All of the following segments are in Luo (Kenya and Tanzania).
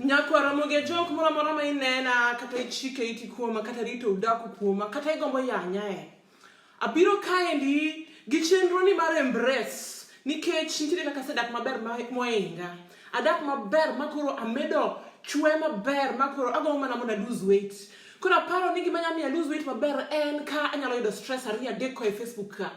Nyakwa Ramogi Ajok moro amora ma inena kata ichike iti kuoma kata rito udaku kuoma kata igombo yanyae. Abiro kaendi gi chenro ni mar embrace nikech nitiere kaka asedak maber mohinga. Adak maber makoro amedo chwe maber makoro agombo mana mondo a lose weight. Koro aparo ni gima nyalo miyo a lose weight maber en ka anyalo yudo stress ariyo adek koa e Facebook ka.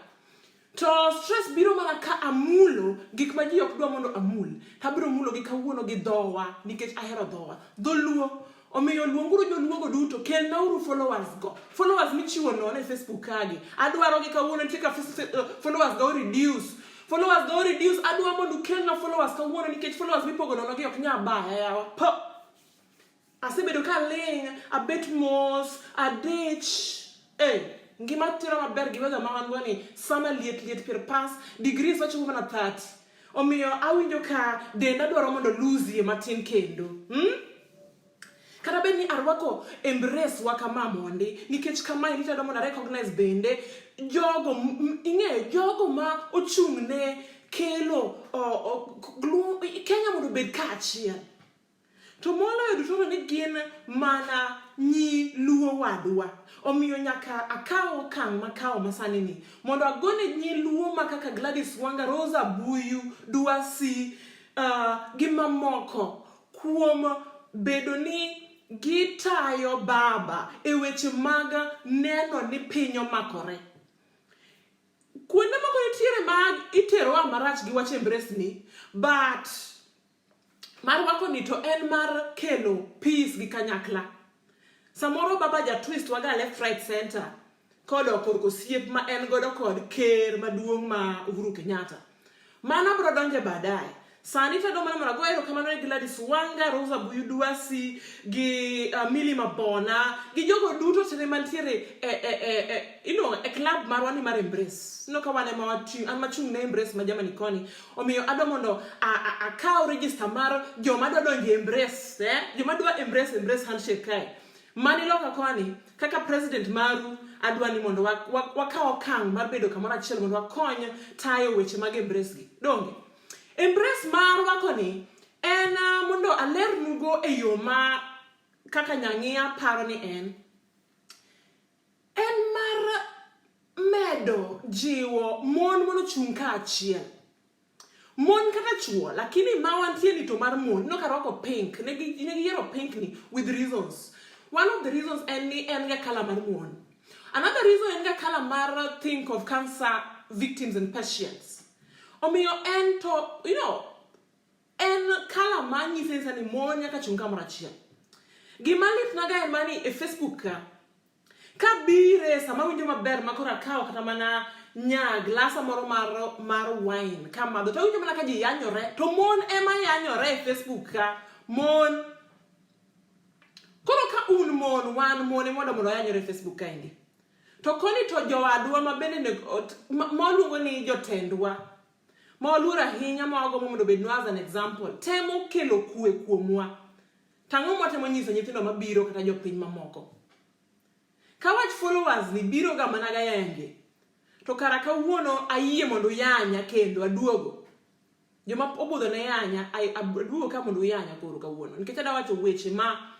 To stress biro mana ka amulo gik ma ji ok dwa mondo amul. To abiro mulogi kawuono gi dhowa nikech ahero dhowa. Dholuo. Omiyo luonguru joluogo duto, kelnauru followers go. Followers michiwo nono e Facebook kagi. Adwaro gi kawuono nitie ka followers go reduce. Followers go reduce. Adwa mondo ukelna followers kawuono nikech followers mipogo nono gi ok nyal baya yawa. Po. Asebedo ka aling', abet mos, adich. Eh, ngima tera maber gi weather ma wan go ni, summer liet liet pier pas, degrees wachopo mana 30. Omiyo awinjo ka denda dwaro mondo lose matin kendo. Hmm? Kata bed ni arwako embrace wa kama mondi, nikech kamae nitado mondo a recognize bende jogo, ing'eyo, jogo ma ochung' ne kelo Kenya mondo obed kaachiel. To moloyo duto to ni gin mana nyi Luo wadwa. Omiyo nyaka akaw okang' makawo masani ni mondo agone nyi Luo ma kaka Gladys Wanga, Rose Abuyu, Dwasi gi mamoko kuom bedo ni gitayo baba e weche mag neno ni piny omakore. Kuonde moko nitiere ma iterowa marach gi wach embrace ni, but mar rwako ni to en mar kelo peace gi kanyakla. Samoro baba ja twist waga left right center kodok korka osiep ma en godo kod ker maduong' ma Uhuru Kenyatta. Mano bro donje baadaye. Sani to adwa mana mondo ago erokamano ne Gladys Wanga, Rosa Buyu Dwasi, gi Milly Mabona, gi jogo duto tene mantiere e, e, e, e, iluongo e club marwa ni mar Embrace. Ineno ka wan ema wating', an machung' ne Embrace ma Germany koni. Omiyo adwa mondo akaw register mar joma dwa donjo e Embrace, eh? Joma dwa embrace, embrace handshake kae. Mani loka koni, kaka president maru, adwa ni mondo wakaw okang' mar bedo kamoro achiel mondo wakony tayo weche mag embrace gi. Donge? Embrace ma arwako ni en mondo alernugo e yo ma kaka nyang'iya paro ni en. En mar medo jiwo mon mondo ochung' kaachiel. Mon kata chuo, lakini ma wantie ni to mar mon, ineno ka arwako pink, ne giyiero pink ni with reasons. One of the reasons en ni en ga colour mar mon. Another reason en ga colour mar think of cancer victims and patients. Omiyo en to, you know, en colour ma nyise ni mon nyaka chung' kamoro achiel. Gima litna ga en mani e Facebook ka, kabire sama awinjo maber ma koro akawo kata mana nya glasa moro mar wine kamadho to awinjo mana ka ji yanyore, to mon ema yanyore e Facebook ka, mon. Koro ka un mon, wan mon ema wadwa mondo wayanyore e Facebook kaendi. To koni to jowadwa ma bende ma waluongo ni jotendwa, ma waluoro ahinya, ma wagombo mondo obednwa as an example, temo kelo kwe kuomwa. To ang'o mwatemo nyiso nyithindo mabiro kata jopiny mamoko? Ka wach followers ni biro ga mana gayenge, to kara kawuono ayie mondo uyanya kendo aduogo. Joma obudho ne yanya, aduogo ka mondo uyanya koro kawuono. Nikech adwa wacho weche ma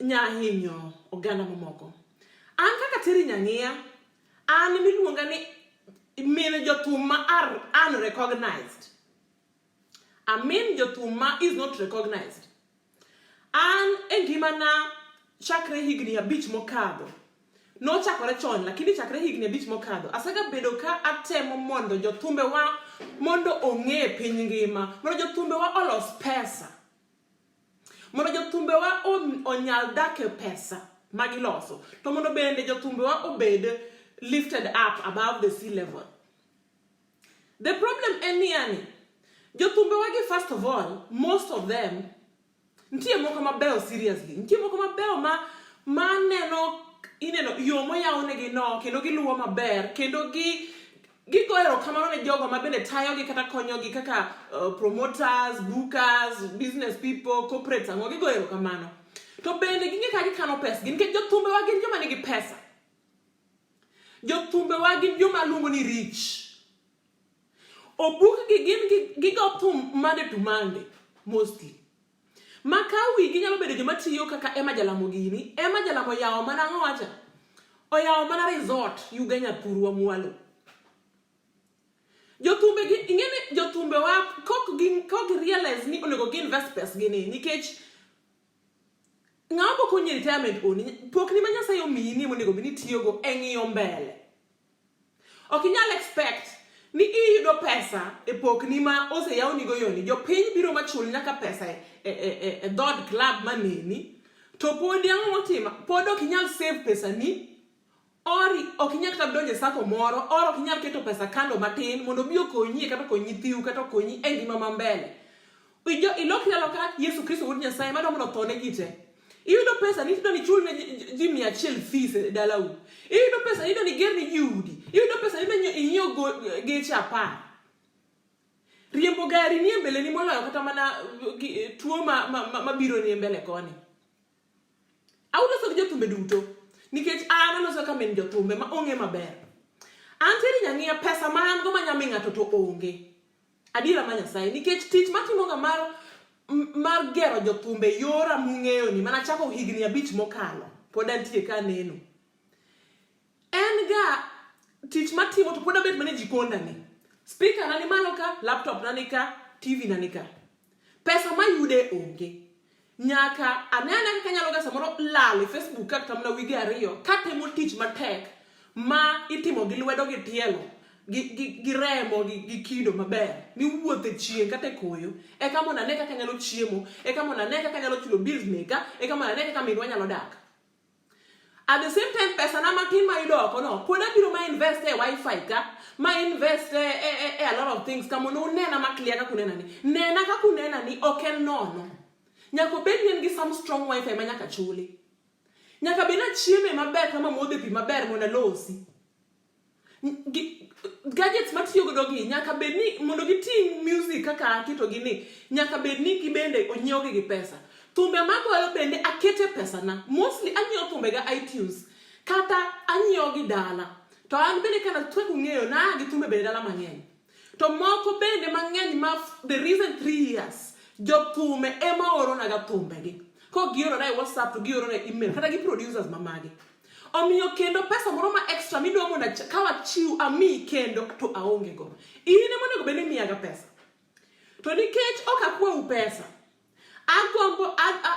nya hinyo oganda mamoko. An kaka Terry Nyang'iya, an miluonga ni min jothum ma are unrecognized. A min jothum ma is not recognized. An e ngimana chakre higni 5 mokadho, nochakore chon lakini chakre higni 5 mokadho, asega bedo ka atemo mondo jothumbewa mondo ong'e piny ngima, mondo jothumbewa olos pesa. Mondo jothumbewa onyal dak e pesa magiloso, to mondo bende jothumbewa obed lifted up above the sea level. The problem en niya ni, jothumbewa gi first of all, most of them, nitie moko mabeyo seriously, nitie moko mabeyo ma neno, ineno yo moyawnegi no, kendo giluwo maber, kendo gigo erokamano ne jogo ma bende tayogi kata konyogi kaka promoters, bookers, business people, corporates, ang'o, gigo erokamano. To bende ging'e kaka gikano pesgi, nikech jothumbewa gin joma nigi pesa. Jothumbewa gin joma luongo ni rich. Obukgi gin gigo thum Monday to Monday. mostly. Ma ka wigi nyalo bedo joma tiyo kaka Emma Jalamo gini, Emma Jalamo oyawo mana ang'o wacha? Oyawo mana resort Yuga Nyathurwa mwalo. Jothumbe gi ing'e ni jothumbe wa kok gi kok gi realize ni onego gi invest pes gi ni nikech ng'ama pok onyi retirement oni pokni ma Nyasaye omiyi ni monego bed ni itiyogo e ng'iyo mbele. Ok inyal expect ni iyudo pesa e pokni ma oseyawnigo yoni. Jopiny biro machul nyaka pesa e, e, e, e, e dhod club maneni to podi ang'o motima pod ok inyal save pesani or ok inyal kata donjo e sacco moro or ok inyal keto pesa kando matin mondo obi okonyi kata okony nyithiu kata okonyi e ngima ma mbele. Ijo ilokri aloka Yesu Kristo wuod Nyasaye madwa mondo otho ne ji te. Iyudo pesa ni tidwa ni ichul ne ji 100 fees e dalau. Iyudo pesa ni idwa ni iger ne ji udi. Iyudo pesa ni idwa ni inyiew geche 10. Riembo gari nie mbeleni moloyo kata mana tuo mabiro ni e mbele koni. Awuloso gi jothumbe duto nikech an aloso kaka min jothumbe ma ong'e maber. An Terry Nyang'iya pesa ma an go manya mi ng'ato to onge. Adiera ma Nyasaye nikech tich matimoga mar gero jothumbe yora mung'eyo ni mana chako higni 5 mokalo pod antie ka aneno. En ga tich matimo to pod abet mana e jikonda ni. Speaker na ni malo ka, laptop na ni ka, TV na ni ka. Pesa mayude onge. Nyaka ane ane kaka anyalo ga samoro lal e Facebook ka kata mana wige 2 katemo tich matek ma itimo gi lwedo gi tielo gi remo gi kido maber miwuothe chieng' kata e koyo eka mondo ane kaka anyalo chiemo, eka mondo ane kaka anyalo chulo bills meka, eka mondo ane kaka minwa nyalo dak. At the same time pesa na matin ma ayudo oko no pod abiro ma invest e wifi ka, ma invest e a lot of things ka mondo unena ma clear kaka unena ni. Nena kaka unena ni ok en nono. Nyaka obed ni en gi some strong wifi ma nyaka chuli. Nyaka bed ni achieme maber kama modhe pi maber mondo alosi. Gadgets matiyo godo gi nyaka bed ni mondo giting' music kaka aketo gi ni nyaka bed ni gibende onyiew gi gi pesa. Thumbe magoyo bende akete pesa na. Mostly anyiewo thumbe ga iTunes kata anyiewo gi dala. To an bende kana kaka ung'eyo na gi thumbe bende dala mang'eny. To moko bende mang'eny ma the recent 3 years jothume ema oronaga thumbegi. Kok giorona e WhatsApp to giorona e email kata gi producers mamagi. Omiyo kendo pesa moro ma extra midwa mondo kaw achiw amiyi kendo to aonge go. In ema onego bed ni imiyaga pesa. To nikech ok akwau pesa, agombo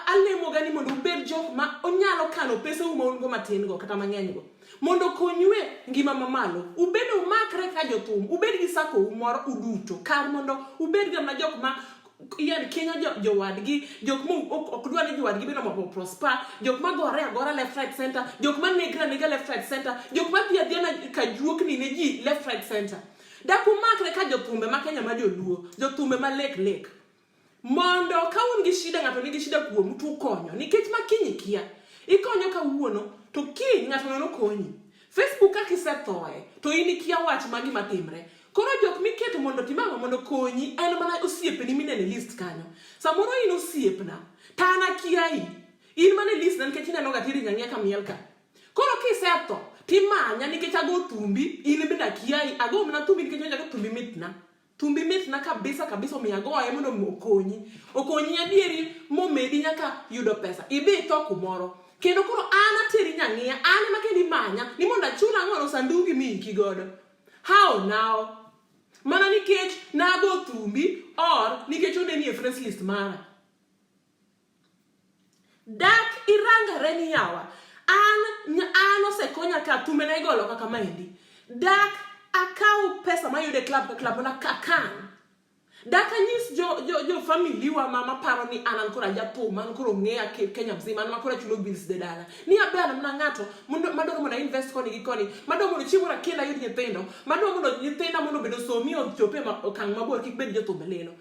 alemoga ni mondo ubed jok ma onyalo kano pesau ma un go matin go kata mang'eny go mondo okonyu e ngima mamalo. Ubed umakre ka jothum, ubed gi sacco u moro uduto kar mondo ubed ga mana jok ma yani kinyo jowadgi, jok ma ok dwar ni jowadgi bende mondo prosper, jok ma gore agora left right center, jok ma negre anega left right center, jok ma dhi adhiya ka juokni ne ji left right center. Dak umakre ka jothumbe ma Kenya ma joluo, jothumbe ma lek lek. Mondo ka un gi shida ng'ato nigi shida kuomu to ukonyo nikech ma kiny ikia. Ikonyo kawuono to kiny ng'ato nono konyi. Facebook ka kisethoe to in ikia wach ma gima timre. Koro jok miketo mondo otim ang'o mondo okonyi en mana osiepeni mineno e list kanyo. Samoro in osiepna to an akiayi. In mana e list na nikech ineno ga Terry Nyang'iya ka miel ka. Koro kisetho timanya nikech ago thumbi in bende akiayi ago mana thumbi nikech awinjo ka thumbi mitna. Thumbi mitna kabisa kabisa omiyo agoye mondo okonyi. Okonyi adieri momedi nyaka yudo pesa. Idhi itho kumoro. Kendo koro an ateri Nyang'iya, an ema kendo imanya ni mondo achul ang'ono sandugi miiki godo. How now? Mana nikech nago thumbi or nikech oneni e friends list mara. Dak irangare ni yawa. An osekonya ka thumbe na igolo kaka maendi. Dak akaw pesa mayudo e club ka club mondo akan. Dak anyis jo family wa ma maparo ni an koro ajathum, an koro ong'eya Kenya mzima, an ma koro achulo bills de dala. Ni abe an mana ng'ato madwaro mondo invest koni gi koni, madwaro mondo chieng' moro akend ayud nyithindo, madwaro mondo nyithinda mondo obed osomi ochope okang' mabor kik bed jothumbe lilo.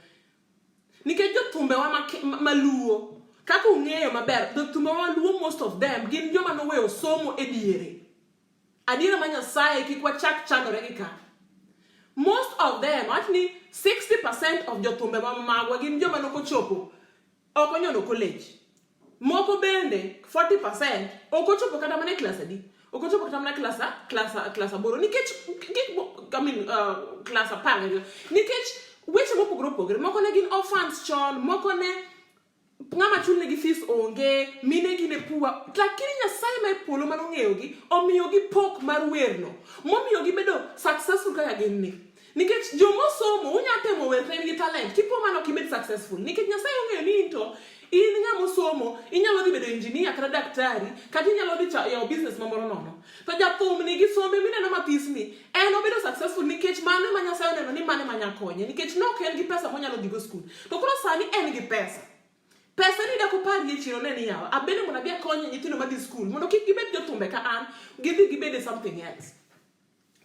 Nikech jothumbewa maluo, kaka ung'eyo maber, jothumbewa maluo most of them gin joma noweyo somo e diere. Adiera ma Nyasaye kik wachak chandore gi ka. Most of them, awach ni 60% of jothumbe ma magwa gin joma nokochopo ok onyono college. Moko bende 40% ok ochopo kata mana e klas adi? Ok ochopo kata mana klas 8 nikech gik I mean, klas 10. Nikech weche mopogore opogore. Moko ne gin orphans chon, moko ne ng'ama chulnegi fees onge, minegi ne pua. Lakini Nyasaye ma e polo mane ong'eyogi, omiyogi pok mar werno, momiyo gibedo successful kaka gin ni. Nikech jomosomo unya temo wer to in gi talent, kipo mano ok ibed successful. Nikech Nyasaye ong'eyo ni in to in ng'ama osomo, inyalo dhi bedo engineer kata daktari, kata inyalo dhi yawo business mamoro nono. To jathum ni gi sombe mineno mathis ni, en obedo successful nikech mano ema Nyasaye oneno ni mano ema nya konye. Nikech ne ok en gi pesa monyalo dhigo skul. To koro sani en gi pesa. Pesa ni dak oparie chiro ne ni yawa. Abende mondo abi akonye nyithindo madhi skul mondo kik gibed jothumbe ka an, gidhi gibed e something else.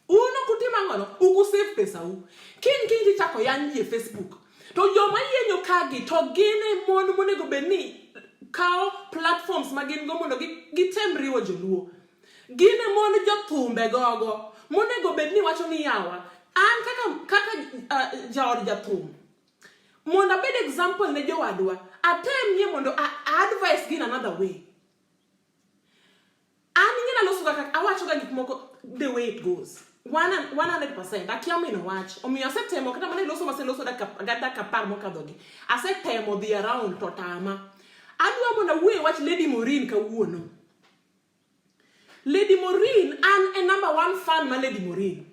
Un ok utim ang'ono? Ok usave pesa u. Kiny kiny tichako yany ji e Facebook. To joma yienyo kagi to gin e mon monego bed ni kawo platforms ma gin go mondo gitem riwo joluo. Gin e mon jothumbe gogo monego bed ni wacho ni yawa an kaka, kaka jaod jathum mondo abed example ne jowadwa atemie mondo a advice gi in another way. An ing'e naloso kaka awacho ga gik moko the way it goes. 100% akia mino wach. Omiyo asetemo kata mana e loso maseloso dakika 10 mokadho gi. Asetemo dhi around to tama. Adwa mondo awuo e wach Lady Maureen kawuono. Lady Maureen, an e number one fan ma Lady Maureen.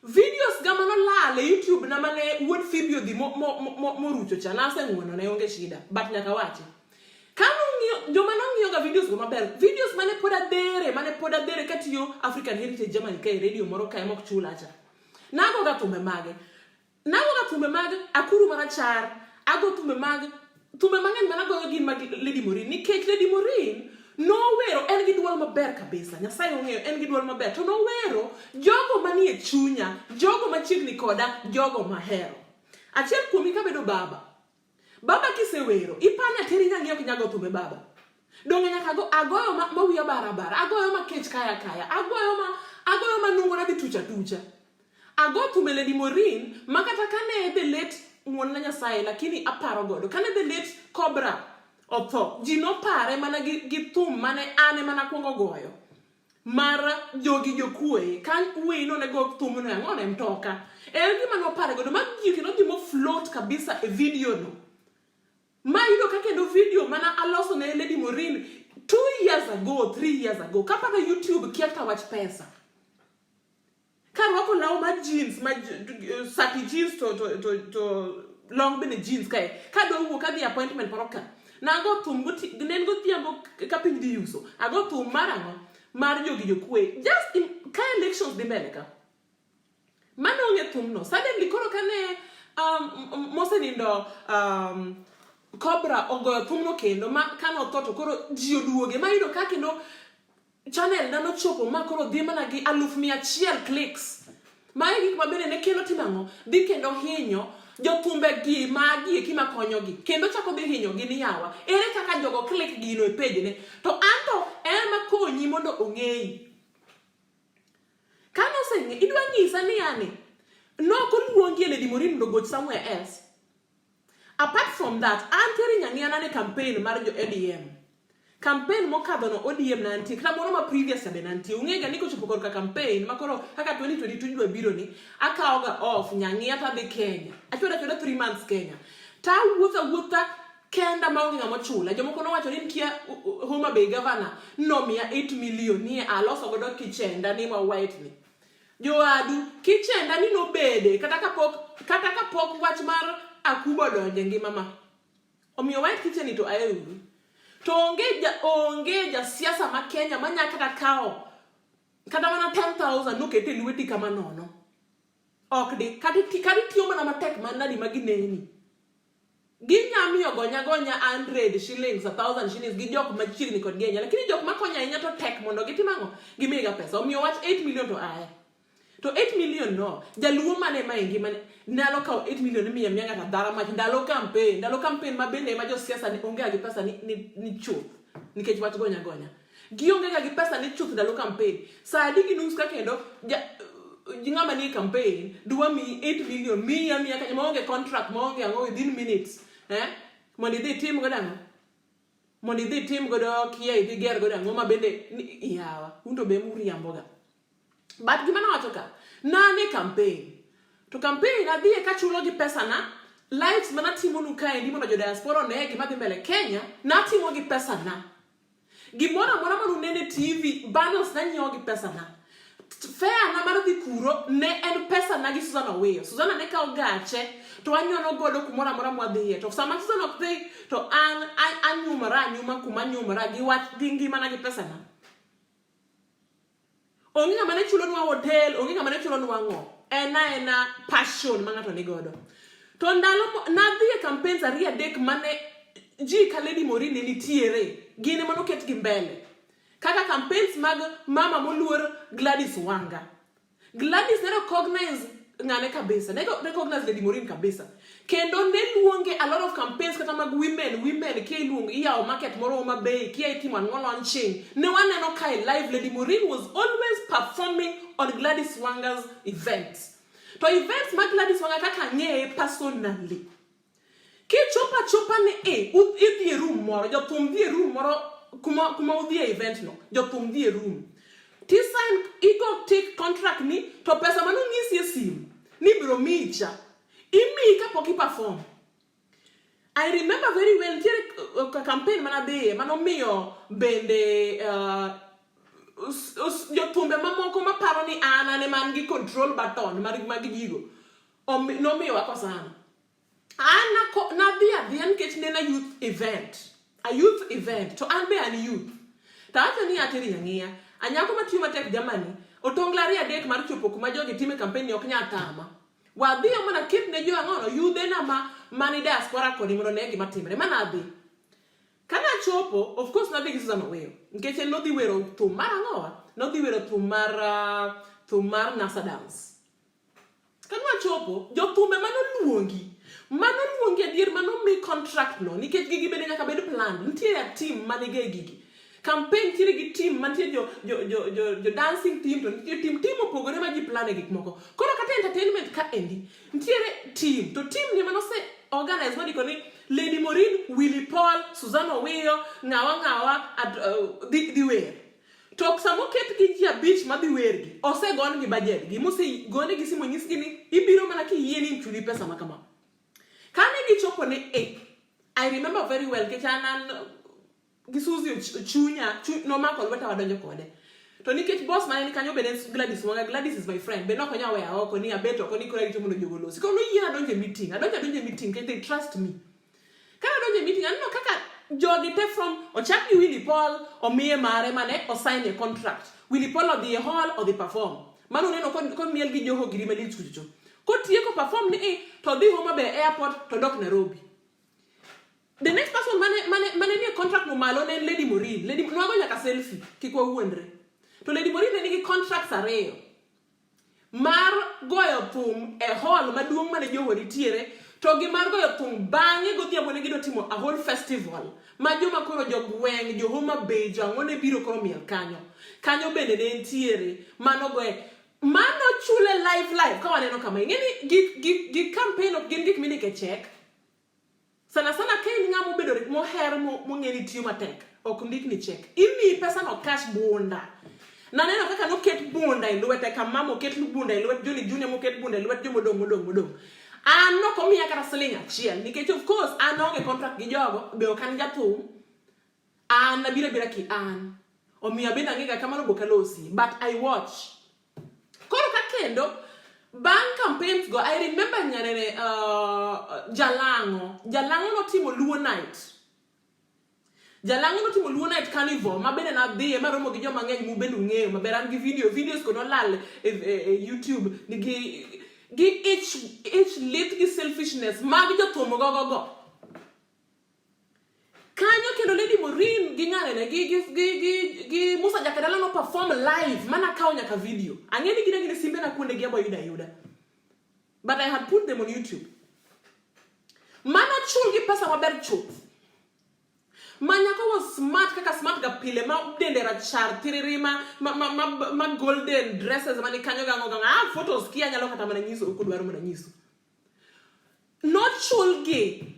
Videos ga manolal e YouTube na mane wuod Phoebe odhi morucho cha, naseng'uono ne onge shida, but nyaka wachi. Kano ng'iyo, joma nong'iyo ga videos go maber, videos mane pod adhere, mane pod adhere katiyo African Heritage Germany kae radio moro kae mok chula cha. Nago ga thumbe mage. Nago ga thumbe mag Akuru Marachar, ago thumbe mag thumbe mang'eny mana goyo gin mag Lady Maureen nikech Lady Maureen nowero en gi duol maber kabisa. Nyasaye ong'eyo en gi duol maber to nowero jogo manie chunya, jogo machiegni koda, jogo mahero. Achiel kuomgi kabedo baba. Baba kisewero, ipani ateri nyang'i ok nyago thumbe baba. Donge nyaka go agoyo ma, ma wiya bara bara, agoyo ma kech kaya kaya, agoyo ma agoyo ma nungo na dhi tucha tucha. Ago thumbe Lady Maureen ma kata kane the late ng'uon na Nyasaye lakini aparo godo. Kane the late Cobra otho, ji nopare mana gi, gi thum mane an ema nakwongo goyo. Mar jogi jokuoye, ka wuoyi no ne go thumno e ang'o ne mtoka. En gima nopare godo, ma ji kendo dhi mo float kabisa e video no. Ma yudo ka kendo video mana aloso ne Lady Maureen 2 years ago, 3 years ago. Kaparo YouTube kia kata wach pesa. Karwako law mar jeans, ma sati jeans to, to, to, to long bende jeans kae. Kadwa wuok adhi appointment moro ka. Nago thum goti, ne en godhiambo ka piny dhi yuso. Ago thum mar ang'o? Mar jogi jokwe. Just in, ka elections dhi mbele ka. Mano onge thumno. Suddenly koro kane mosenindo Cobra ogoyo thumno kendo ma kane otho to koro ji oduoge ma yudo ka kendo channel na nochopo ma koro dhi mana gi 100,000 clicks. Magi gik ma bende ne kelo timo ang'o? Dhi kendo hinyo jothumbe gi magi eki makonyogi kendo chako dhi hinyo gi ni yawa. Ere kaka jogo click gino e page ne? To anto ema konyi mondo ong'eyi. Kane oseng'e, idwa nyisa ni yani nok oluongi e Lady Maureen mondo ogoch somewhere else. Apart from that, an Terry Nyang'ia nane campaign mar jo ODM. Campaign mokadho no ODM na nitie, kata moro ma previous be nantie. Ung'e ga ni kochopo korka campaign ma koro kaka 2022 dwa biro ni, akawo ga off Nyang'ia to adhi Kenya. Achwado achwada 3 months Kenya. To awuotho awuotha kenda maonge ng'ama ochula. Jomoko nowacho ni nitie Homa Bay governor nomiya 8 million ni aloso godo kichenda ni ma white ni. Joadu, kichenda ni nobede kata kapok kata kapok wach mar Akubo odonjo e ngima ma. Omiyo white kitchen ni to ae uru. To onge ja, onge jasiasa ma Kenya manya kata kawo kata mana 10,000 nokete e lweti kama nono. Ok di, kata itiyo mana matek manadi ma gineni. Ginya miyo gonya gonya 100 shillings, 1000 shillings gi jok machiegni kodgi ahinya. Lakini jok makonyo ahinya to tek mondo gitim ang'o? Gimiga pesa. Omiyo wach 8 million to aye. To 8 million no, jaluo mane ma e ngimane nyalo kawo 8 million imiyo miya ng'ato dhara mach ndalo campaign, ndalo campaign ma bende ema josiasa ni onge ga gi pesa ni, ni, ni chuth nikech wach gonya gonya. Gionge ga gi pesa ni chuth ndalo campaign. Saa adi gi nus ka kendo ja, ng'ama nie campaign dwa miyi 8 million, miyi amiya kanyo maonge contract, maonge ang'o within minutes. Eh? Mondo idhi itim godo ang'o? Mondo idhi itim godo kia idhi ger godo ang'o ma bende yawa, un to be muriamboga. But gima nawacho ka, nane campaign. To campaign adhiye kachulo gi pesana, lives manatimonu kaendi mondo jo diaspora one gima dhi mbele Kenya, natimo gi pesana. Gimoro amora mane uneno e TV, bundles nanyiewo gi pesana. Fare na mar dhi kuro ne en pesana gi Susan Owiyo. Susanna ne kawo gache to wanyono godo kumoro amora mwadhiye. To sama Susan ok dhi to an anyumora anyuma kuma anyumora gi wach gi ngimana gi pesana. Onge ng'ama ne chulonwa hotel, onge ng'ama ne chulonwa ang'o. En aena passion ma ng'ato nigodo. To ndalo nadhi e campaigns ariyo adek mane ji ka Lady Maureen ne nitiere, gin ema noketgi mbele. Kaka campaigns mag mama moluor Gladys Wanga. Gladys ne recognize ng'ane kabisa, ne recognize Lady Maureen kabisa. Kendo ne luonge a lot of campaigns kata mag women, women kia iluongo iyawo market moro Homa Bay, kia itimo ang'o launching. Ne waneno kae live Lady Maureen was always performing on Gladys Wanga's events. To events mag Gladys Wanga kaka ang'eye personally. Kichopo achopa ni e idhi e room moro, jothum dhi e room moro kuma kuma udhi e event no, jothum dhi e room. Ti sign igo tick contract ni to pesa mano nyisi e simu ni ibiro miyi cha. Imiyi kapok i perform. I remember very well nitiere campaign manadhiye manomiyo bende jothumbe mamoko maparo ni an an ema an gi control button mar mag gigo nomiyo wakosana. An nadhi adhiya nikech ne en a youth event. A youth event. To an be an youth. To awacho ni ateri ang'iya. Anyako matiyo matek jamani, otongla ariyo adek mar chopo kuma jogi time campaign ni ok nyal tama. Wadhiyo mana ket ne jo ang'ono, yudhena ma mani diaspora koni mondo ne gima timre. Mana adhi. Kane achopo, of course nadhi gi Susan Owiyo. Nikech en nodhi wero thum mar ang'owa? Nodhi wero thum mar, thum mar Nasa Dance. Kane wachopo, jothumbe manoluongi, manoluongi adier manomi contract no, nikech gigi bende nyaka bed planned. Nitie a team manige gigi. Campaign nitiere gi team mantie jo, jo, jo, jo, jo dancing team to nitie team, team opogore ma ji plan e gik moko. Koro kata entertainment ka endi, nitiere team, to team ni manose organize mondiko ni Lady Maureen, Willy Paul, Susan Owiyo, ng'awa ng'awa, at, dhi, dhi wer. To sama oket gi ji abich madhi wergi, osegon gi budget gi, mosegone gi simu onyisgi ni ibiro mana kiyie ni ichuli pesa ma kama. Kane gichopo ni e, I remember very well, nikech an an gi Suzy chunya, nomako lweta wadonjo kode. To nikech boss mane ni kanyo bende en Gladys Wanga, Gladys is my friend, be nok onyal weya oko ni abet oko ni koro arito mondo jogo olosi. Koro noyiena adonjo e meeting, adonjo adonjo e meeting nikech they trust me. Ka adonjo e meeting, aneno kaka jogi te from ochak gi Willy Paul, omiye mare mane osign e contract. Willy Paul odhi e hall, odhi perform. Mano uneno komiel gi Joho giri malich kuchocho. Kotieko perform ni i, to odhi Homa Bay airport, to odok Nairobi. The next person mane, mane, mane nie contract no malo ne en Lady Maureen. Lady, nwago nyaka selfie, kik wawuondre. To Lady Maureen ne nigi contracts ariyo. Mar goyo thum e hall maduong' mane Joho nitiere, to gi mar goyo thum bang'e godhiambo ne gidwa timo a whole festival ma joma koro jogweng', jo Homa Bay, jo ang'o ne biro koro miel kanyo. Kanyo bende ne entiere manogoye. Mano chule live live ka waneno kama. Ing'e ni gik, gik, gik campaign ok gin gik mindiko e check. Sana sana ka in ng'ama obedo moher mong'e ni tiyo matek, ok ndikni check. Imiyi pesa no cash bunda. Naneno kaka noket bunda e lwete kama, moket bunda e lwet Johnny Junior, moket bunda e lwet jomodong' modong' modong'. An nok omiya kata siling achiel, nikech of course an aonge contract gi jogo, be ok an jathum. An abiro abira ki an. Omiyo abende ang'e ga kamano bok alosi, but I watch. Koro ka kendo, bang' campaigns go, I remember nyanene Jalang'o. Jalang'o notimo Luo Night. Jalang'o notimo Luo Night Carnival, ma bende nadhiye, maromo gi joma ng'eny mubende ung'eyo maber. An gi video, videos go nolal e YouTube, nigi gi ich lit gi selfishness mag jothum gogo go. Kanyo kendo Lady Maureen gi ng'anene gi Musa Jakadala no perform live, mana kawo nyaka video. Ang'e ni gin agina simbe na kuonde gi abo yudo ayuda. But I had put them on YouTube. Mano chul gi pesa maber chuth. Ma nyako was smart kaka smart ga pile, ma dende rachar tiriri ma golden dresses mani kanyo gang'o gang'o. Ah, photos kia nyalo kata mana nyiso kudwaro mana nyiso. Nochul gi.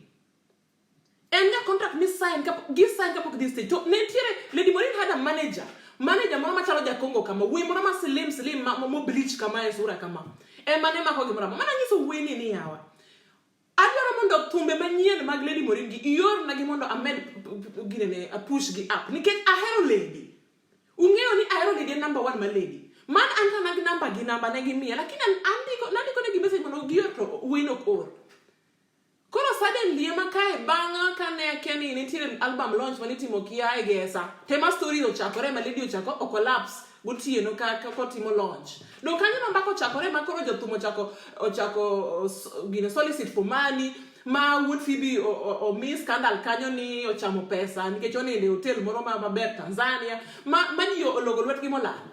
En ga contract mi sign kapok gi sign kapok dhi stage. To ne nitiere Lady Maureen had a manager. Manager moro machalo ja Congo kama, wuoyi moro ma slim slim ma mo bleach kama e sura kama. ema ne mako gimoro amora. Mana nyiso wuoyi ni ni yawa. Adwaro mondo thumbe manyien mag Lady Maureen gi iorna gi mondo amed ginene a push gi up nikech ahero Lady. Ung'eyo ni ahero Lady en number one ma Lady. Man an to nag namba gi namba ne gimiya lakini an andiko nandiko negi message mondo gior to wuoyi no ok or. Koro suddenly ema kae bang'a kane akia ni nitiere album launch manitimo kia e Gesa. Tema story ochakore ma Lady ochako o collapse gotieno ka ka kotimo launch. Dong kanyo ma mbaka ochakore ma koro jothum ochako ochako gino solicit for money ma wuod Phoebe omi scandal kanyo ni ochamo pesa nikech onindo e hotel moro ma maber Tanzania ma ma ji ologo lwetgi molal.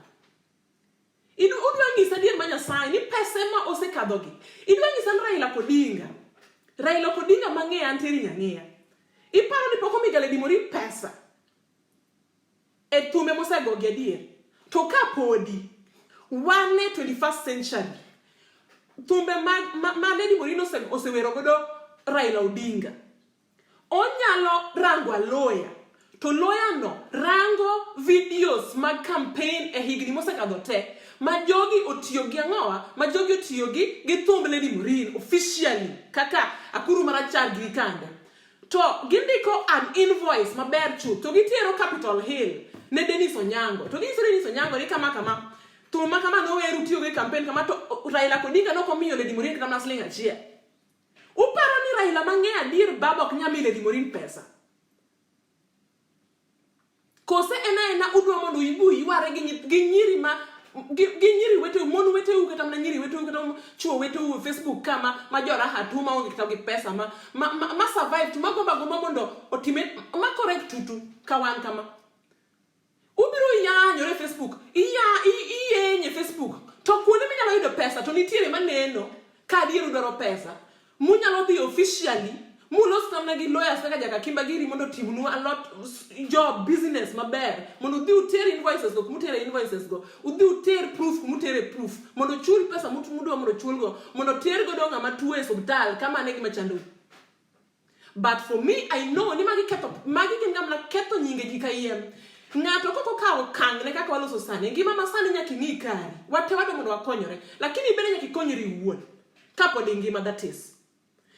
Idu udwa nyisa adier ma Nyasaye ni pesa ema osekadhogi. Idwa nyisa ni Raila Odinga. Raila Odinga mang'eya an Terry Nyang'eya. Iparo ni pok omiga Lady Maureen pesa e thumbe mosegogi adier. To ka podi wan e 21st century thumbe ma, ma, ma Lady Maureen ose, osewero godo Raila Odinga Onyalo rango a lawyer to lawyer no rango videos mag campaign e higni mosekadho te ma jogi otiyo gi ang'owa ma jogi otiyo gi gi thumb Lady Maureen officially kaka akuru marachar giri kande to gindiko an invoice maber chuth to gitero Capitol Hill ne Dennis Onyango to ginyiso Dennis Onyango ni kama kama thum ma kama nower utiyogo e campaign kama to Raila Odinga nokomiyo Lady Maureen kata mana siling achiel. Uparo ni Raila mang'e adier baba ok nyal miyo Lady Maureen pesa? Kose en aena udwa mondo ibu yware gi, gi nyiri ma gi, gi nyiri weteu, mon weteu kata mana nyiri weteu kata chuo weteu e Facebook ka ma, ma joraha tu maonge kata gi pesa ma, ma, ma, ma survive tu magombo agomba mondo otime ma correct tutu ka wan kama. Ubiro yanyore e Facebook, iya iyenye e Facebook. To kuonde minyalo yudo pesa to nitiere maneno ka adier udwaro pesa. Munyalo dhi officially mulos namna gi lawyers kaka Jakakimba giri mondo otimnu a lot job business maber mondo udhi uter invoices go kumutere invoices go udhi uter proof kumutere proof mondo ochul pesa mudwa mondo ochulgo mondo ter godo ng'ama tuo e osiptal kama ne gima chandou. But for me, I know ni magi ketho, magi gin gamna ketho nyinge ji kayiem. Ng'ato kok okawo okang' ne kaka waloso sani, ngima ma sani nyaka ing'i kari. Wate wadwa mondo wakonyore, lakini bende nyaka ikonyri iwuon. Kapod ingima that is.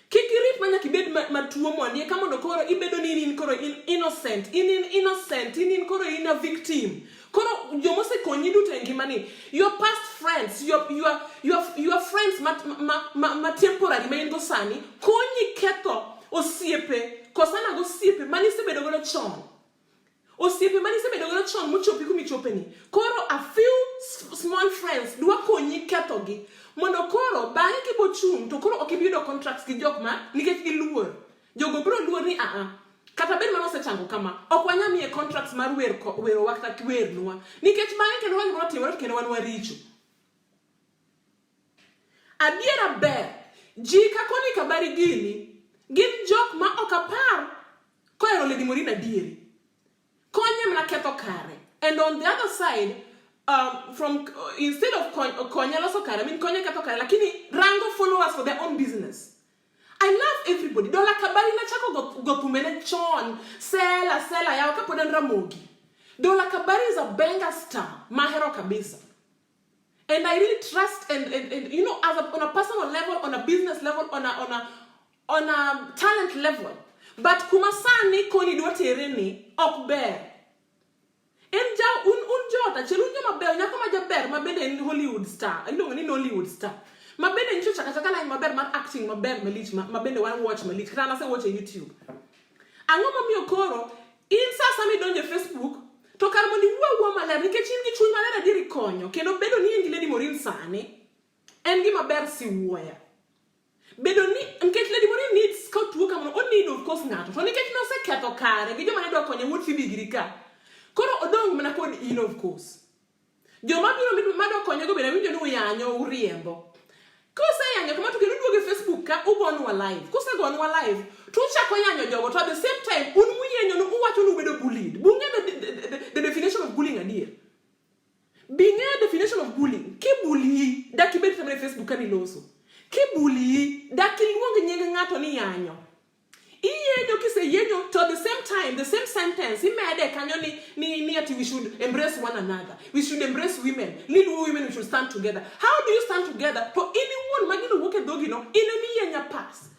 Kik irit ma nyaka ibed matuo mondi eka mondo koro ibedo ni in koro in innocent, in in innocent, in in koro in a victim. Koro joma osekonyi duto e ngimani, your past friends, your friends ma, ma, ma, ma temporary ma in go sani, konyi ketho osiepe, kosana gosiepe mane isebedo godo chon. Osiepe mane isebedo godo chon mochopi kuma ichopeni. Koro a few small friends dwa konyi kethogi. Mondo koro bang'e kibo chung' to koro ok ibi yudo contracts gi jok ma nikech giluor. Jogo biro luor ni aa, kata bed mana osechango kama, ok wanyal miye contracts mar wer werowa kata wernwa. Nikech bang'e kendo ka gimoro otimore to kendo wan waricho. Adiera ber, ji ka koni kabari gini, gin jok ma ok apar kohero Lady Maureen adieri. Konye mana ketho kare. And on the other side, from instead of konye loso kare, I mean konye ketho kare, lakini rango followers for their own business. I love everybody. Dola Kabari nachako go, go thumene chon. Sela, sela, yawa kapod an Ramogi. Dola Kabari is a banger star. Mahero kabisa. And I really trust and you know, as a, on a personal level, on a business level, on a talent level. But kuma sani koni dwa tere ni ok ber. En ja un joot achiel un joma beyo nyako ma jaber ma bende en Hollywood star iluongo ni Nollywood star ma bende nyiso chaka chaka line maber mar acting maber malich ma bende wan watch malich kata an ase watch e YouTube. Ang'o momiyo koro in sa asaya midonjo e Facebook to kar mondo iwuo awuoya maler nikech in gi chuny maler adier ikonyo kendo bedo ni in gi Lady Maureen sani en gima ber siwuoya. Bedo ni nikech Lady Maureen needs ka otuo kamano o need of course ng'ato to nikech noseketho kare gi joma ne dwa konye wuod Phoebe giri ka koro odong' mana kod in of course. Joma biro madwa konye go bende awinjo ni uyanyo uriembo. Kuseyanyo kama to kendo uduogo e Facebook ka ugonwa live. Kusegonwa live to uchako yanyo jogo to at the same time un muyenyo no uwacho ni ubedo bullied. Bung'e the definition of bullying adier. Bing'eyo definition of bullying. Kibully dak ibed kata mana e Facebook ka niloso. Kibully dak iluong nying ng'ato ni yanyo. Iyenyo kiseyenyo to at the same time time, the same sentence, imede kanyo ni ati we should embrace one another. We should embrace women. Ni Luo women, we should stand together. How do you stand together? To in iwuon ma gino wuok e dhogi no, in ema iyienya pas.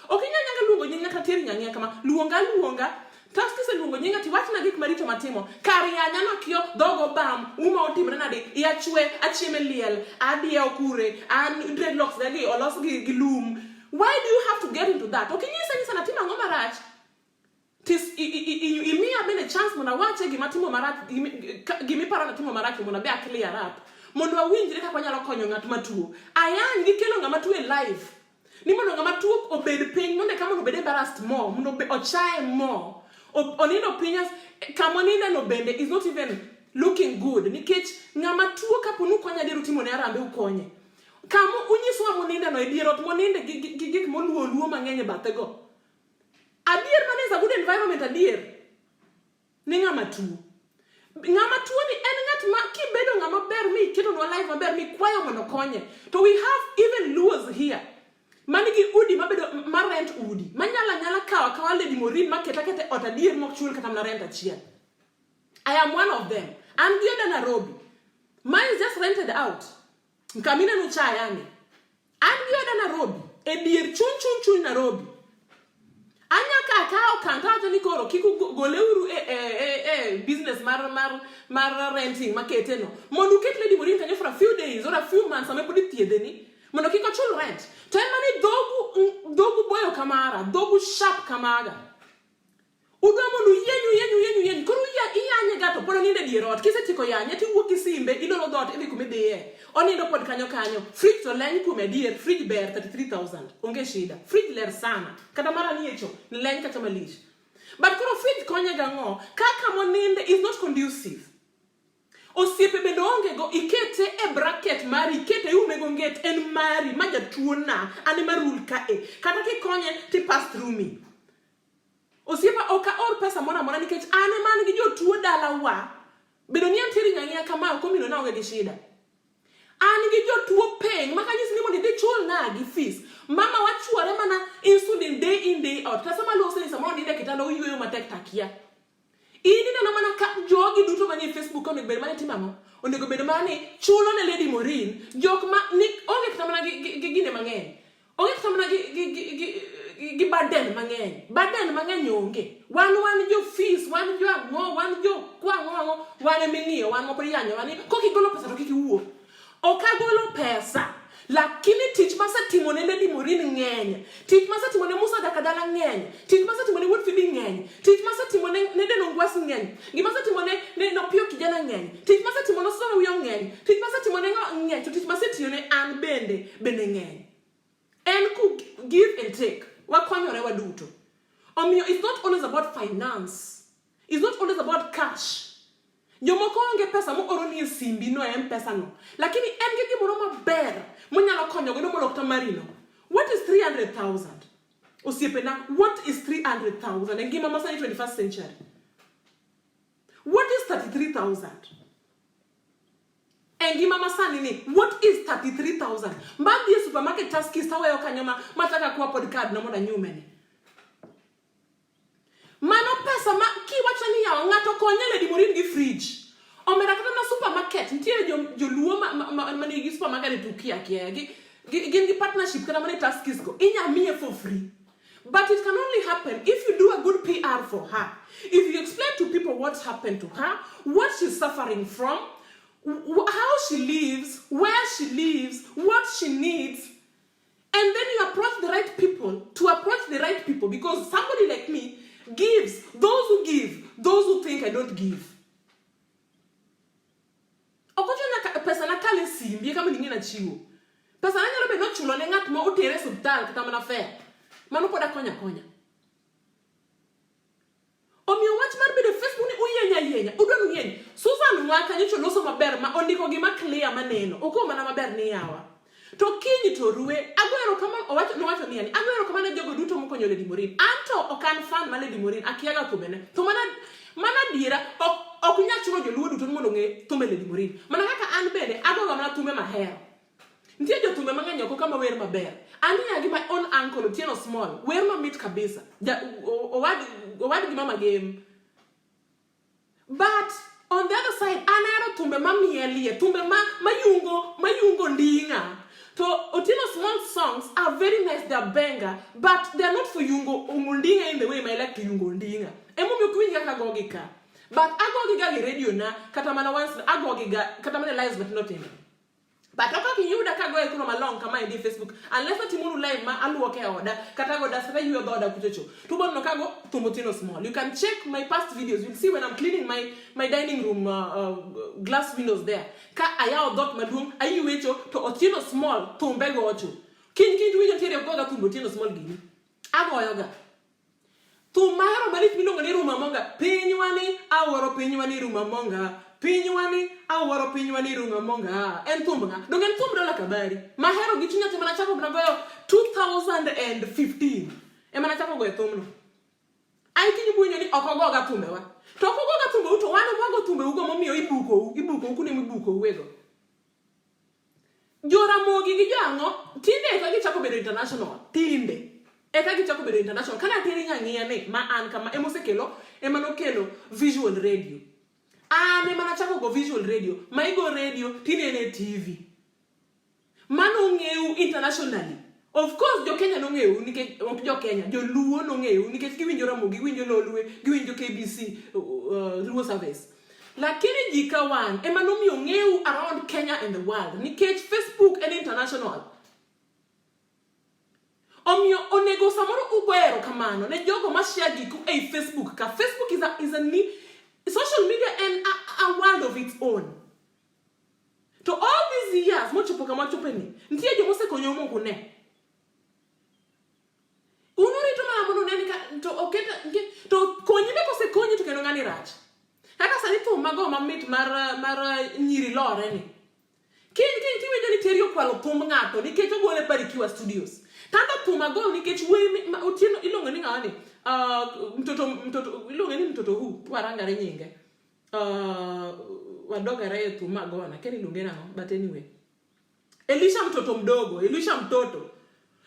Ok inyal nyanga luongo nyinga kata teri nyang'iya kama, luonga aluonga. Tas kiseluongo nyinga tiwachna gik maricho matimo. Kar yanya nakio, dhoga obam, uma otimre nade, iya chwe, achiemo e liel, adiewo kure, an dreadlocks ga gi olos gi lum. Why do you have to get into that? Ok inyisa nyisa natimo ang'o marach? Tis imiya bende chance mondo awache gima timo marach, gimiparo natimo marach mondo abe a clear up. Mondo wawinjre kaka wanyalo konyo ng'at matuo. Ayany gi kelo ng'ama tuo e live. Ni mondo ng'ama tuo obed piny mondo eka mondo obed embarrassed more, mondo ochaye more. Onindo piny as kama oninde no bende is not even looking good nikech ng'ama tuo kapo ni ukonye adier utimo ne arambe ukonye. Kama unyisowa moninde no e dier ot moninde gi gik moluo luo mang'eny e bathe go. Adier mano is a good environment adier ni ng'ama tuo. Ng'ama tuo ni en ng'at ma kibedo ng'ama ber mi iketonwa life maber mi kwayo mondo konye. To we have even Luos here manigi udi mabedo ma rent udi manyalo anyala kawo akawa Lady Maureen maketa keta e ot adier mok chul kata mana rent achiel. I am one of them. An gi oda Nairobi. Mine is just rented out. Kamina nuchaya ni. An gi oda Nairobi. E dier chuny chuny chuny Nairobi. Anya ka akawo okang' tawacho ni koro kik goleuru e business mar renting makete no. Mondo uket Lady Maureen kanyo for a few days or a few months sama pod ithiedhe ni. Mondo kik ochul rent. To ema ni dhogu boyo kamara, dhogu sharp kamaga. Udwa mondo uyieny, uyieny, uyieny, uyieny. Koro iyanye ga to pod onindo e dier ot. Kisetieko yanye tiwuok gi simbe, iloro dhoot, idhi kuma idhiye. Onindo pod kanyo kanyo. Fridge to leny kuome adier. Fridge ber 33,000. Onge shida. Fridge ler sana. Kata mara nie cho, leny kata malich. But koro fridge konye gang'o? Kaka moninde is not conducive. Osiepe bende onge go, ikete e bracket mari, ikete iume go nget, en mari, ma jatuo na, an ema rule kae. Kata kikonye, ti pass through me. Osiepa ok aor pesa moro amora nikech an ema an gi jotuo dalawa. Bedo ni antiere nyang'iya kama ok omino naonge gi shida. An gi jotuo peng' ma kanyisi ni mondo idhi chul nagi fees. Mama wachuore mana insulin day in day out. Kata sama lose ni samoro nindo e kitanda oyueyo matek takia. In ineno mana ka jogi duto manie Facebook onego bed mana timo ang'o? Onego bed mana ni chulo ne Lady Maureen jok ma ni onge kata mana gi gine mang'eny. Onge kata mana gi burden mang'eny. Burden mang'eny onge. Wan jo fees, wan jo ang'o, wan jo kwang'o ang'o, wan ema ing'iyo, wan mapod iyanyo wan ni kok igolo pesa to kik iwuo. Ok agolo pesa. Lakini tich masetimo ne Lady Maureen ng'eny. Tich masetimo ne Musa Dakadala ng'eny. Tich masetimo ne Wuod Phoebe ng'eny. Tich masetimo ne Den Ongwasi ng'eny. Gima asetimo ne Nopio Kijana ng'eny. Tich masetimo ne Susan Owiyo ng'eny. Tich masetimo ne ng'o ng'eny. To tich masetiyo ne an bende ng'eny. En ku give and take. Wakonyore waduto. Omiyo, it's not always about finance. It's not always about cash. Jomoko onge pesa mooro ni e simbi no e M-Pesa no. Lakini en gi gimoro maber monyalo konyo godo molo kata mari no. What is 300,000? Osiepena, what is 300,000? E ngima masani 21st century. What is 33,000? E ngima masani ni, what is 33,000? Madhi e supermarket Tuskys taweyo kanyo ma mataka kwa pod card no mondo anyume ni. Mano pesa ma kiwacho ni yawa ng'ato konye Lady Maureen gi fridge. Omera kata na supermarket nitiere joluo ma nigi supermarket e Tukia kia gin gi partnership kata mana e Tuskys go. Inya miye for free. But it can only happen if you do a good PR for her. If you explain to people what's happened to her, what she's suffering from, how she lives, where she lives, what she needs, and then you approach the right people to approach the right people, because somebody like me gives. Those who give, those who think I don't give. Ok ochuno nyaka pesa na kal e simbi eka mondo ing'e nachiwo. Pesa na nyalo bedo nochulo ne ng'at ma otere e osiptal kata mana fare. Mano pod akonyo akonya. Omiyo wach mar bedo e Facebook ni uyienya yienya, udwa ni uyieny. Susan Nwaka nyocha oloso maber ma ondiko gima clear maneno. Okowo mana maber ni yawa. To kiny to rue, ago erokamano, owacho, nowacho niya ni, ago erokamano ne jogo duto mokonyo Lady Maureen. Anto ok an fan mar Lady Maureen, akiaga thumene. To mana adiera, ok nyal chuno joluo duto ni mondo ong'e thumbe Lady Maureen. Mana kaka an bende, agoga mana thumbe mahero. Nitie jothumbe mang'eny oko kama wer maber. An nyaka gi my own uncle Otieno Small, wer mamit kabisa. Owad owadgi mama Gem. But on the other side, an ahero thumbe mamielie, thumbe ma mayungo mayungo nding'a. To Otieno Small songs are very nice, they are banger, but they are not for yungo nding'a in the way I like to yungo nding'a. Emomiyo ok iwinj kaka agogi ka. But agogi ga gi radio na, kata mana once agogi ga, kata mana lives matindo tindo. But ok ok iyuda ka agoye koro malong kama endi e Facebook unless atimonu live ma aluoke e oda kata ago dust kata ayueyo dhoda kuchocho. To ubo neno ka ago thumb Otieno Small. You can check my past videos. You'll see when I'm cleaning my dining room glass windows there. Ka ayawo dhoot maduong' ayuecho to Otieno Small thumbe gocho. Kiny kiny to winjo nitiere ok goga thumb Otieno Small gini. Agoyoga. Thum mahero malich miluongo ni Ruma Monga. Pinywani awuoro pinywani Ruma Monga. Pinywani awuoro pinywani Ruma Monga. En thumb ng'a? Donge en thumb Dola Kabari. Mahero gi chunya te mana chako mana goyo 2015. Ema nachako goyo thumno. Ai kiny ubwinjo ni ok ogoga thumbewa. To ok ogoga thumbeu to wan ema wago thumbeugo momiyo ibukou, ibukou kuonde mibukouego. Joramogi gi joang'o tinde eka gichako bedo international. Tinde eka gichako bedo international. Kane ateri nyang'iya ni ma an kama ema osekelo ema nokelo visual radio. An ema nachako go visual radio. Ma igo radio tinene e TV. Mano ong'eyu internationally. Of course jo Kenya nong'eyo nikech ok jo Kenya, jo Luo nong'eyo nikech giwinjo Ramogi, giwinjo Lolwe, giwinjo KBC Luo Service. Lakini ji ka wan ema nomiyo ng'eyu around Kenya and the world nikech Facebook en international. Omiyo onego samoro ugo erokamano ne jogo ma share giku ei Facebook ka. Facebook is a social media en a world of its own. To all these years mochopo kama wachopeni, nitie joma osekonyou mok une. Un urito mana mondo une ni ka to oket to konyi be kosekonyi to kendo ng'ani rach. Kaka sani thum mago mamit mar nyiri lore ni. Kiny kiny tiwinjo ni Terry okwalo thumb ng'ato nikech ogole Barikiwa Studios. Tanda thum agol nikech wuoyi Otieno iluongo ni ng'awa ni? Mtoto mtoto iluongo ni mtoto who? Warangare nyinge. Wadogare e thum magona akia ni iluonge nang'o but anyway. Elisha mtoto mdogo, Elisha mtoto.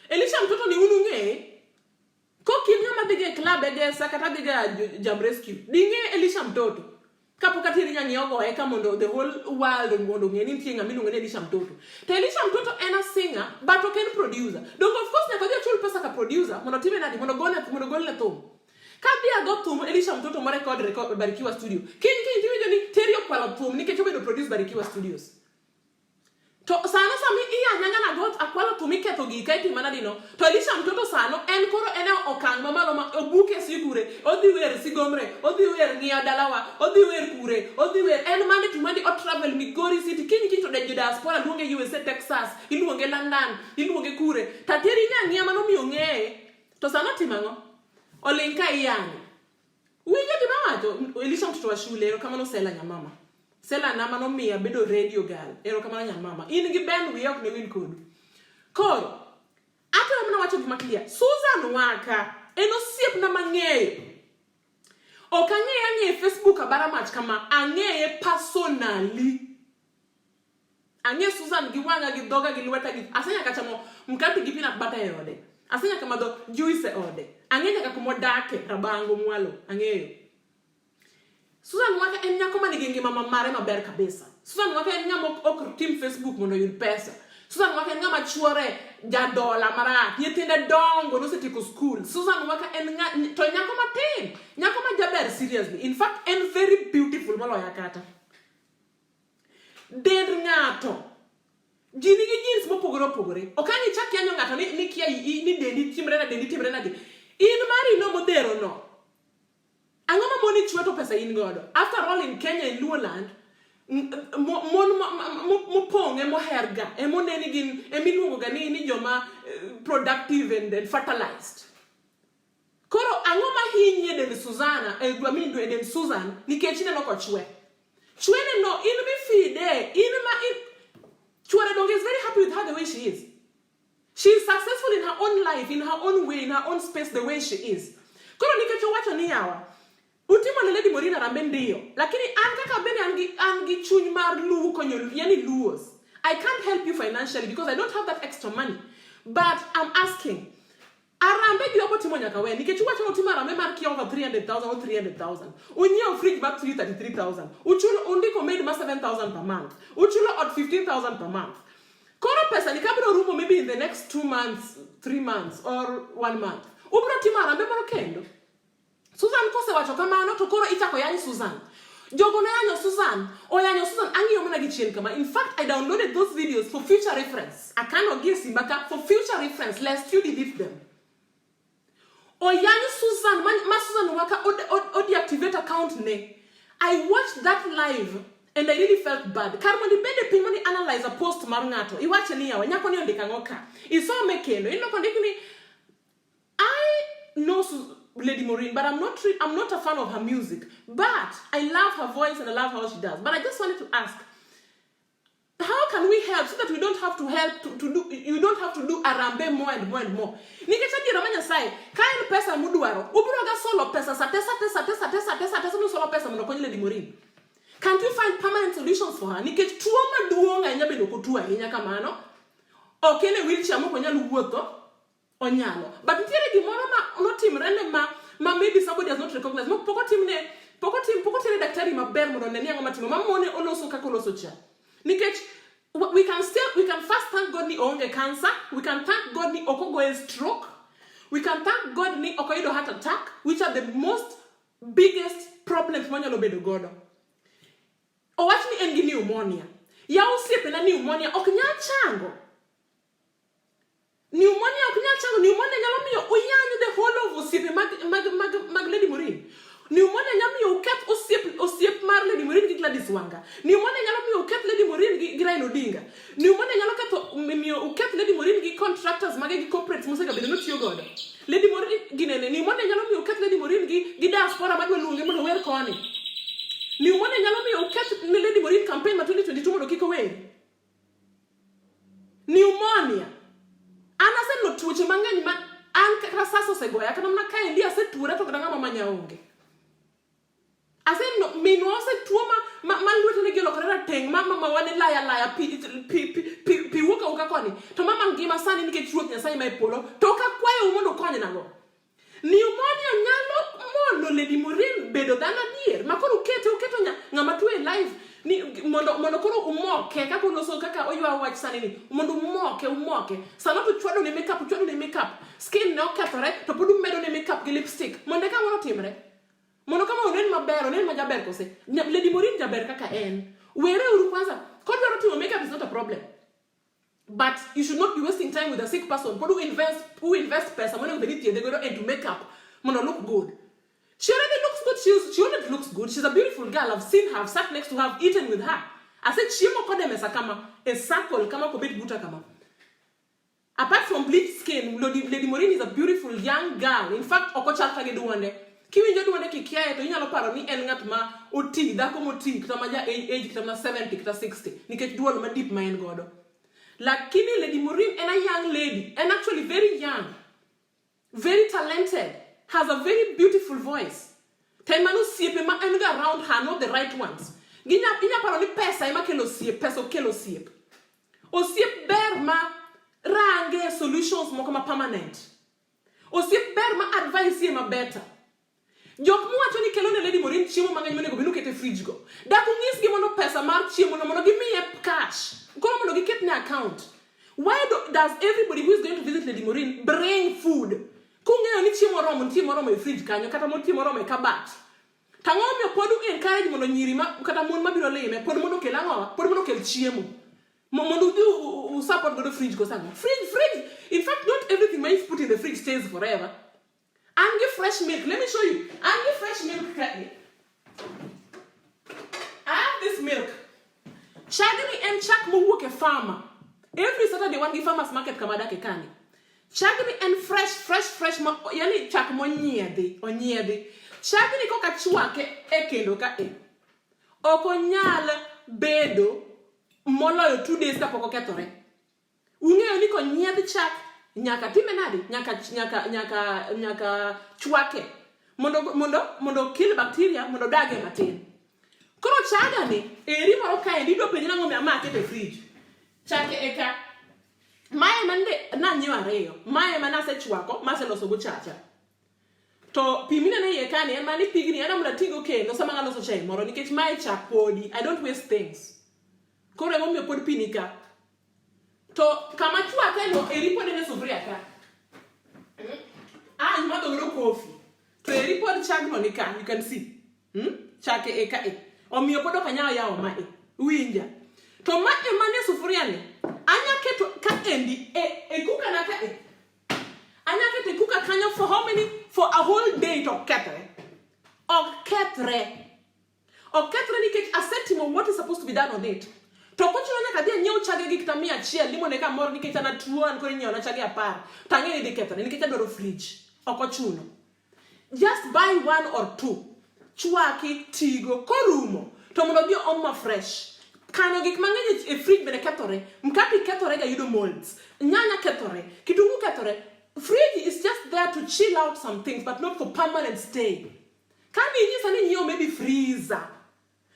Elisha mtoto ni un ung'eye? Kok in ng'ama dhiga e club e Gesa kata dhiga Jam Rescue, ding'e Elisha mtoto. Kapok ateri nyang'i ogoye ka mondo the whole world mondo ong'e ni nitie ng'ama iluongo ni Elisha mtoto. To Elisha mtoto en a singer but ok en producer. Donge of course nyaka odhi ochul pesa ka producer mondo otime nadi mondo ogone mondo ogolne thum. Ka dhi ago thum Elisha mtoto mo record record Barikiwa Studio. Kiny kiny tiwinjo ni Terry okwalo thum nikech obedo produce Barikiwa Studios. To sano sami iyanya ng'ana got akwalo thum iketho gika itimo nadi no. To Elisha mtoto sano en koro en e okang' mamalo ma obuke si kure, odhi wer Sigomre, odhi wer ng'iyo dalawa, odhi wer kure, odhi wer en mande to mande o travel Migori City kiny kiny to jo diaspora luonge USA Texas, iluonge London, iluonge kure. Tateri nyang'iya mano miyo ng'eye. To sano timo ang'o? Oling' ka iyanyo. Winjo gima awacho? Elisha mtoto wa shule, erokamano Sela nyamama. Sela na mano miya bedo radio girl. Erokamano nyamama. In gi Ben wiya ok ne wil kodu. Koro, atemo mana wacho gima clear. Susan Waka en osiepna mang'eyo. Ok ang'eye ang'eye Facebook abara mach kama, ang'eye personally. Ang'e Susan gi wang'a gi dhoga gi lweta gi asenyaka chamo mkate gi peanut butter e ode. Asenyaka madho juice e ode. Ang'e nyaka kuma odake, Rabango mwalo, ang'eyo. Susan Waka en nyako manigi ngima mamare maber kabisa. Susan Waka en ng'ama ok tim Facebook mondo oyud pesa. Susan Waka en ng'ama chuore jadola marach, nyithinde dongo nosetieko school. Susan Waka en ng'a to nyako matin, nyako ma jaber seriously. In fact, en very beautiful moloya kata. Dend ng'ato ji nigi genes mopogore opogore. Ok ang' ichak yanyo ng'ato ni kia ni dendi timre nade, dendi timre nade. In mari no modhero no. Ang'o ma moni chwe to pesa in godo? After all in Kenya in Luo land, mon mopong' emoher ga, emone ni gin emiluongo ga ni joma productive and fertilized. Koro ang'o ma hinyi e dend Susanna, I mean e dend Susan nikech ineno kochwe. Chwene no in mifide, in ma in chuore donge is very happy with her the way she is. She is successful in her own life, in her own way, in her own space, the way she is. Koro nikech owacho ni yawa, utimo ne Lady Maureen Harambee ndiyo, lakini an kaka bende an gi chuny mar luwo konyo, yani Luos. I can't help you financially because I don't have that extra money. But I'm asking, Arambe gi ok otimo nyaka we nikech uwacho ni utimo arambe mar kia over 300,000 or 300,000. Unyiewo fridge mar 333,000. Uchulo undiko maid mar 7,000 per month. Uchulo ot 15,000 per month. Koro pesa ni kabiro rumo maybe in the next 2 months, 3 months or 1 month. Ubiro timo arambe moro kendo. Susan kosewacho kamano to koro ichako yany Susan. Jogo ne yanyo Susan, oyanyo Susan, ang'iyo mana gi chien kama. In fact, I downloaded those videos for future reference. Akano gi e simba ka for future reference lest you delete them. Oyany Susan, ma, ma Susan Waka od, od, od deactivate account ne. I watched that live and I really felt bad. Kar mondo ibed e piny mondo i analyze a post mar ng'ato, iwache ni yawa, nyako ni ondiko ang'o ka. Isome kendo, ineno kondik ni I know Lady Maureen, but I'm not a fan of her music. But I love her voice and I love how she does. But I just wanted to ask, how can we help so that we don't have to help to do you don't have to do arambe more and more and more? Nikech adiera ma Nyasaye, ka en pesa mudwaro, ubiro ga solo pesa sate sate sate sate sate sate sate solo pesa mondo okony Lady Maureen. Can't you find permanent solutions for her? Nikech tuo maduong' ahinya bende ok otuo ahinya kamano. Ok en e wheelchair mok onyal wuotho. Onyalo. But nitiere gimoro ma notimre ne ma ma maybe somebody has not recognized. Mok pok otimne pok otim pok otere daktari maber mondo one ni ang'o matimo. Ma mone oloso kaka oloso cha. Nikech we can first thank God ni oonge cancer. We can thank God ni ok ogoye stroke. We can thank God ni ok oyudo heart attack, which are the most biggest problems monyalo bedo godo. Owach ni en gi pneumonia. Yaw osiepena pneumonia ok nyal chango. Pneumonia ok nyal chango. Pneumonia nyalo miyo uyany the whole of osiepe mag Lady Maureen. Pneumonia nyalo miyo uketh osiep mar Lady Maureen gi Gladys Wanga. Pneumonia nyalo miyo uketh Lady Maureen gi Raila Odinga. Pneumonia nyalo miyo uketh Lady Maureen gi contractors mage gi corporates mosegabedo notiyo godo. Lady Maureen ginene. Pneumonia nyalo miyo uketh Lady Maureen gi diaspora madwa luonge mondo ower koni. Pneumonia nyalo miyo uketh ne Lady Maureen campaign ma 2022 mondo kik ower. Pneumonia. An aseneno tuoche mang'eny ma an kata sasa osegoya kata mana kaendi asetuora to kata ng'ama manya onge. Aseneno minwa osetuo ma lwetene gi olokore rateng' ma mama wane laya laya pi wuok awuoka koni. To mama ngima sani nikech Ruoth Nyasaye ma e polo to ok akwayou mondo ukonynago. Pneumonia nyalo mono Lady Maureen bedo dhano adier ma koro ukete uketo ng'ama tuo e live ni mondo koro umoke kaka uloso kaka oywa wach sani ni mondo umoke umoke sano to chwado ne makeup uchwado ne makeup skin ne okethore to pod umedo ne makeup gi lipstick mondo eka ang'o otimre mondo kama onen maber onen ma jaber kose Lady Maureen jaber kaka en were uru kwanza kodwaro timo makeup is not a problem. But you should not be wasting time with a sick person. Pod who invest pesa monego bed ni thiedhe godo into makeup mondo look good. She already looks good. She already looks good. She's a beautiful girl. I've seen her. I've sat next to her. I've eaten with her. Asechiemo kode e mesa kama, e circle kama kobet buta kama. Apart from bleached skin, Lady Maureen is a beautiful young girl. In fact, ok ochal ka gi duonde. Kiwinjo duonde kikiaye to inyalo paro ni en ng'at ma oti, dhako moti, kata ma ja age kata ma 70 kata 60, nikech duol ma deep ma en godo. Lakini Lady Maureen en a young lady, en actually very young, very talented, has a very beautiful voice. To en mano osiepe ma en go around her, not the right ones. Inya paro ni pesa ema kelo osiep, pesa ok kel osiep. Osiep ber ma range solutions moko ma permanent. Osiep ber ma advice ye ma better. Jok muwacho ni kelo ne Lady Maureen chiemo mang'eny monego bed ni uketo e fridge go. Dak ung'isgi mondo pesa mar chiemo no mondo gimiye cash. Koro mondo giket ne account. Why does everybody who is going to visit Lady Maureen bring food? Kung'eyo ni chiemo oromo, nitie moromo e fridge kanyo, kata nitie moromo e kabat. To ang'o momiyo pod u encourage mondo nyiri ma, kata mon mabiro lime, pod mondo okel ang'owa? Pod mondo okel chiemo. Mondo udhi u support godo fridge koso ang'o? Fridge, fridge. In fact, not everything ma if put in the fridge stays forever. An gi fresh milk. Let me show you. An gi fresh milk kae. I have this milk. Chagni en chak mowuok e farmer. Every Saturday wan gi farmers market kama adake kani. Chagni en fresh, fresh, fresh, ma, yani chak monyiedhi, onyiedhi. Chagni koka chwake e kendo ka e. Ok onyal bedo moloyo 2 days kapok okethore. Ung'eyo ni konyiedh chak nyaka time nadi? Nyaka chwake mondo kill bacteria mondo odage matin. Koro chaga ni eri moro kaendi idwa penji nang'o omiyo ama akete e fridge. Chake eka. Mae mande nanyiewo ariyo. Mae ma nasechwako maseloso go chacha. To pi mineno e iye kani en mana ni pigni an mondo atigo kendo sama aloso chai moro nikech mae chak podi. I don't waste things. Koro emomiyo pod pi ni ka. To kama chwake no eri pod en e sufuria ka. Ah, imadho godo kofi. To eri pod chagno ni ka, you can see. Chake e ka e. Omiyo pod ok anyal yawo ma e. Winja. To ma e manie sufuria ni, anya keto ka endi e kuka na ka e. Anya keto e kuka kanyo for how many? For a whole day to ok kethre. Ok kethre. Ok kethre nikech asetimo what is supposed to be done on it. To ok ochuno nyaka adhi anyiew chage gi kata 100 ni mondo eka amor nikech an atuo an koro inyiewona chage 10 to ang'e ni dhi kethore nikech adwaro fridge. Ok ochuno. Just buy one or two. Chwaki, tigo, korumo to mondo odhi oom ma fresh. Kano gik mang'eny e fridge bende kethore. Mkati kethore ga yudo molds. Nyanya kethore. Kitungu kethore. Fridge is just there to chill out some things but not for permanent stay. Ka ninyisa ni nyiew maybe freezer.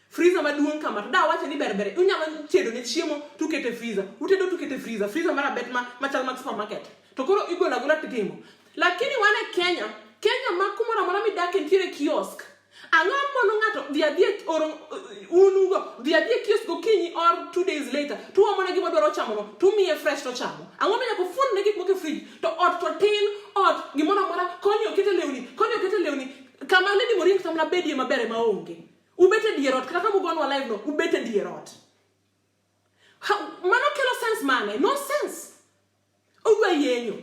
Freezer maduong' kama to da wacho ni ber ber unyalo tedo ne chiemo to uketo e freezer. Utedo to uketo e freezer. Freezer mar abet ma machal mag supermarket. To koro igolo agola titimo. Lakini wan e Kenya, Kenya ma kumoro amora midake nitiere kiosk. Ang'o mono ng'ato dhi adhi oro un ugo dhi adhi e kiosk gokinyi or 2 days later tuomo ne gima odwaro chamo no tumiye fresh to chamo. Ang'o ma nyaka ufund ne gik moko e fridge to ot to tin ot gimoro amora koni okete lewni koni okete lewni kama Lady Morin kata mana bedie maber ema onge. Ubet e dier ot kata kama ugonwa live no ubet e dier ot. Ha, mano kelo sense mane? No sense. Udwa yenyo.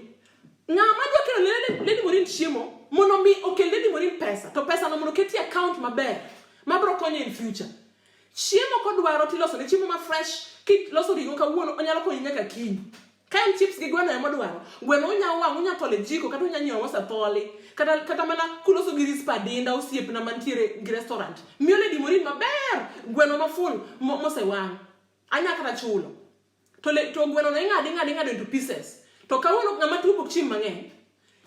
Ng'ama dwa kelo ne Lady Morin chiemo mondo mi okel Lady Morin pesa to pesa no mondo oketi e account maber mabiro konye in future. Chiemo kodwaro tiloso ne chiemo ma fresh kiloso ring'o kawuono onyalo konyi nyaka kiny. Ka en chips gi gweno ema odwaro, gweno unya wang'o, unya tholo e jiko kata unya nyiewo mosetholi. Kata mana kuloso gi rispa adinda osiepna mantiere gi restaurant. Miyo Lady Morin maber, gweno ma full mosewang'. Anya kata chulo. To gweno no ing'ado ing'ado ing'ado into pieces. To kawuono ng'ama tuo pok chiem mang'eny.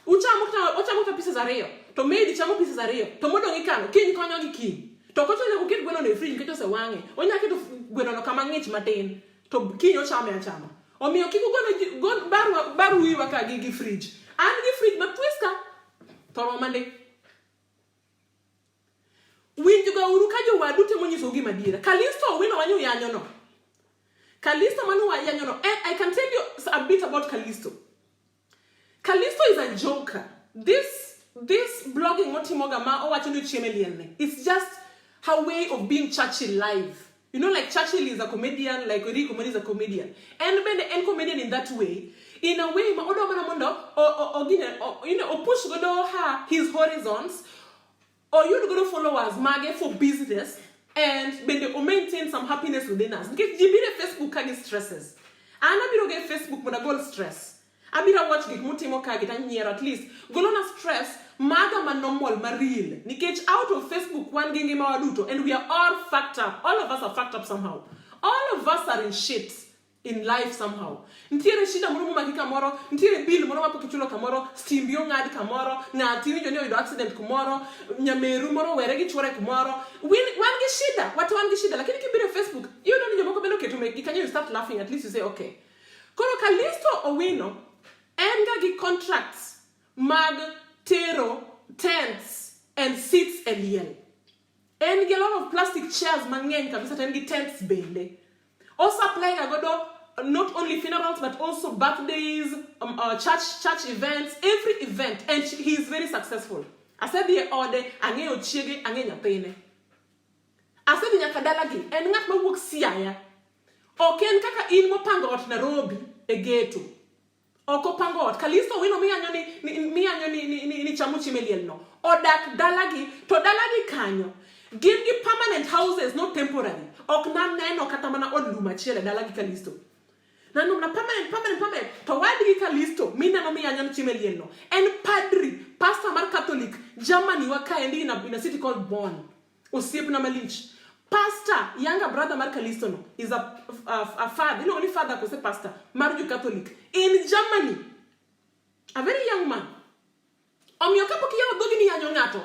Uchamo kata ochamo kata pieces ariyo. To maid chamo pieces ariyo. To modong' ikano. Kiny konyo gi kiny. To ok ochuno nyaka oket gweno no e fridge nikech osewang'e. Onya keto gweno no kama ng'ich matin. To kiny ochame achama. Omiyo kik ugone ji gon barwa bar wiwa ka gi fridge. An gi fridge ma twist ka. To roma ndi. Winj ga uru ka jowadu temo nyisou gima adiera. Kalisto Owino manyo yanyo no. Kalisto manu yanyo no. And I can tell you a bit about Kalisto. Kalisto is a joker. This blogging motimoga ma owacho ni chiemo e liel ni. It's just her way of being Churchill live. You know, like Churchill is a comedian, like Eric Omondi is a comedian. En bende en comedian in that way. In a way, ma odwa mana mondo o gine, o push godo her his horizons, oyud godo followers mage for business and bende o maintain some happiness within us. Nikech ji biro e Facebook ka gi stresses. An abiro ga e Facebook mondo agol stress. Abiro watch gik mutimo ka gi tanyiero at least. Golona stress maga ma normal ma real. Nikech out of Facebook wan gi ngima waduto and we are all fucked up. All of us are fucked up somehow. All of us are in shit in life somehow. Nitiere shida moro momaki kamoro, nitiere bill moro mapok ichulo kamoro, stimbi ong'ad kamoro, ng'ati iwinjo ni oyudo accident kumoro, nyameru moro owere gi chuore kumoro. Wan gi shida, wate wan gi shida, lakini kibiro e Facebook, iyudo ni jomoko bende oketo mekgi kanyo, you start laughing, at least you say okay. Koro Kalisto Owino en ga gi contracts mag tero tents and seats e liel. En gi a lot of plastic chairs mang'eny kabisa to en gi tents bende. O supply ga godo not only funerals but also birthdays, church events, every event, and he is very successful. Asedhi e ode, ang'eyo chiege, ang'eyo nyathine. Asedhi nyaka dalagi, en ng'at mawuok Siaya. Ok en kaka in mopango ot Nairobi e ghetto. Ok opango ot. Kalisto Owino miyanyo ni chamo chiemo e liel no. Odak dalagi, to dalagi kanyo. Gin gi permanent houses, not temporary. Ok naneno kata mana od lum achiel e dalagi Kalisto. Naneno mana permanent, permanent, permanent. To wadgi Kalisto, mineno miyanyo ni chiemo e liel no. En padri, pastor mar Catholic, Germany wa kaendi in a city called Bonn. Osiepna malich. Pastor, younger brother mar Kalisto no, is a father, iluongo ni father kose pastor, mar jo Catholic in Germany. A very young man. Omiyo kapok iyawo dhogi ni yanyo ng'ato,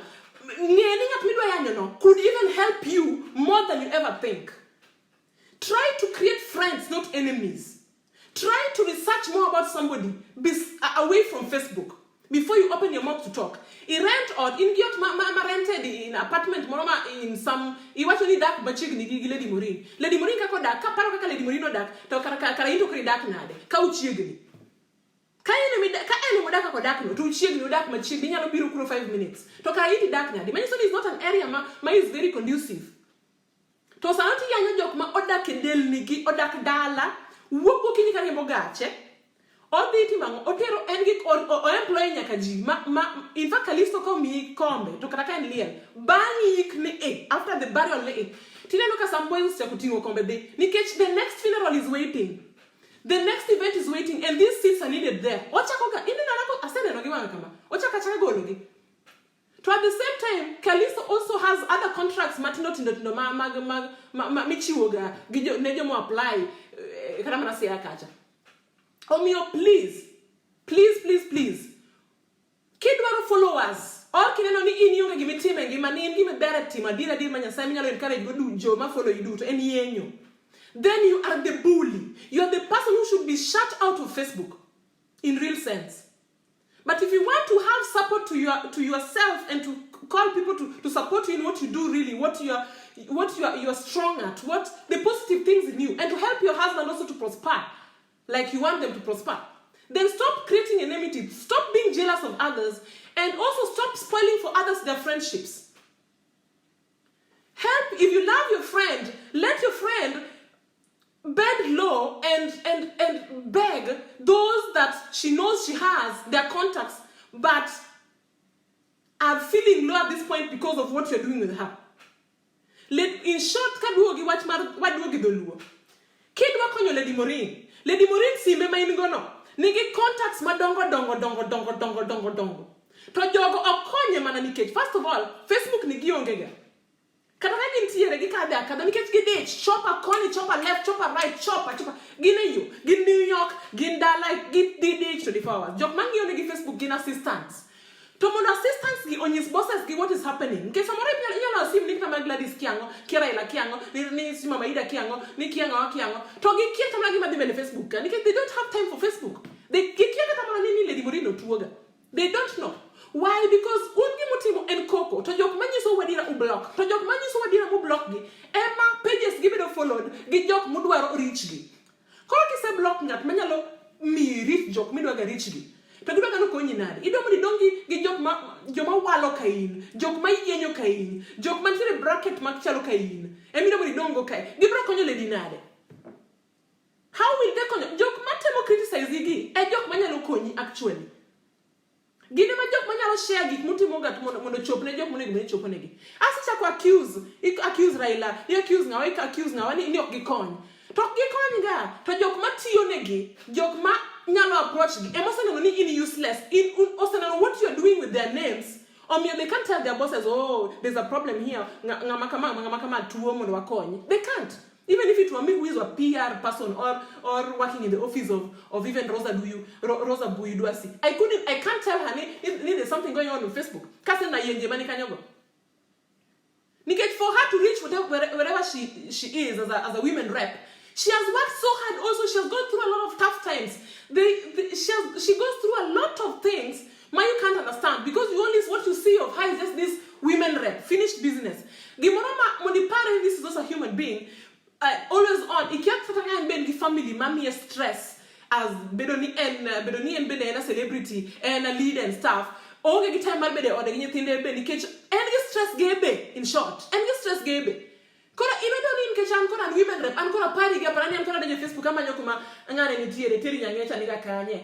ng'e ni ng'at midwa yanyo no could even help you more than you ever think. Try to create friends, not enemies. Try to research more about somebody away from Facebook before you open your mouth to talk. I rent ot, in gi ot ma rented in apartment moro ma in some, iwacho ni dak machiegni gi Lady Maureen. Lady Maureen kaka odak, kaparo kaka Lady Maureen odak, to kara in to koro idak nade? Ka uchiegni. Ka en emodak kaka odak no, to uchiegni, udak machiegni, inyalo biro kuro 5 minutes. To kara in idak nade? Manyiso ni is not an area ma is very conducive. To sano tiyanyo jok ma odak e delni gi, odak dala, wuok gokinyi ka riembo gache, odhi timo ang'o? Otero en gi o employ nyaka ji ma in fact Kalisto ka omiyi kombe to kata ka en liel, bang' yik ni e, after the burial ni e, tineno ka some boys ochako ting'o kombe dhi, nikech the next funeral is waiting. The next event is waiting and these seats are needed there. Ochako ga, ineno nako, aseneno gi wang'a kama, ochako achaka gologi. To at the same time, Kalisto also has other contracts matindo tindo tindo ma mag mag ma michiwo ga gi jo, ne joma apply kata mana Siaya kacha. Omiyo please, please, please, please, kidwaro followers or kineno ni in ionge gima itimo e ngima ni in gima ber e timo adier adier ma Nyasaye minyalo encourage go joma follow you duto en yenyo. Then you are the bully. You are the person who should be shut out of Facebook in real sense. But if you want to have support to yourself and to call people to support you in what you do really, what you are strong at, what the positive things in you, and to help your husband also to prosper, like you want them to prosper, then stop creating enmity, stop being jealous of others, and also stop spoiling for others their friendships. Help, if you love your friend, let your friend bend low and beg those that she knows she has their contacts, but are feeling low at this point because of what you're doing with her. In short, kaduogi wach mar waduogi dholuo. Kidwa konyo Lady Maureen, Lady Maureen simbe ma in go no, nigi contacts madongo dongo dongo dongo dongo dongo dongo. To jogo ok konye mana nikech, first of all, Facebook ni gionge ga. Kata ka gintiere gikadhe akadha nikech gidich, chopper koni, chopper left, chopper right, chopper, chopper. Gin e yo, gin New York, gin dala, gidich 24 hours. Jok mang'iyo negi Facebook gin assistants. To mondo assistants gi onyis bosses gi what is happening. Nikech samoro inyalo assume ni kata mana Gladys kiang'o, kia Raila kiang'o, ni Mama Ida kiang'o, ni kiang'o kiang'o. To gikia kata mana gima dhi mbele Facebook ka, nikech they don't have time for Facebook. They gikia kata mana ni Lady Maureen otuoga. They don't know. Why? Because un gimutimo en koko, to jok manyiso adiera ublock, to jok manyiso adiera mublock gi, ema pages gi bedo followed gi jok mudwaro reach gi. Koro kise block ng'at manyalo miyi reach jok midwa ga reach gi, to gidwa ga nokonyi nade? Idwa mondo idong gi jok ma joma walo ka in, jok ma yienyo ka in, jok mantiere bracket machalo ka in. Ema idwa mondo idong go kae. Gibiro konyo Lady nade? How will they konyo? Jok matemo criticize gi e jok manyalo konyi actually. Gin ema jok manyalo share gik mutimo ga mondo chop ne jok monego bed ni chopo negi. Asechako accuse, i accuse Raila, i accuse ng'awa, i accuse ng'awa ni ok gikony. To ok gikony ga, to jok matiyo negi, jok ma nyalo approach gi, ema oseneno ni in useless, in oseneno what you are doing with their names. Omiyo they can't tell their bosses, oh, there's a problem here, ng'ama kama, ng'ama kama tuo mondo wakony. They can't. Even if it were me who is a PR person or working in the office of even Rosa Buyu, Rosa Buyu Dwasi, I can't tell her ni there's something going on on Facebook. Kasi na yenje mani kanyogo. Nikech for her to reach wherever she is as a women rep, she has worked so hard also. She has gone through a lot of tough times. She goes through a lot of things ma you can't understand because you only what you see of her is just this women rep, finished business. Gimoro ma mondo ipare this is also a human being, always on. Ikia kata ka en bende gi family mamiye stress as bedo ni en bende en a celebrity, en a leader and stuff. Oonge gi time mar bedo e ode gi nyithinde be nikech en gi stress gebe, in short. En gi stress gebe. Koro ibedo ni nikech an koro an women rep, an koro apari gi apara ni an koro adonjo e Facebook amanyo kuma ng'ane nitiere, Terry Nyang'echa niga kanye.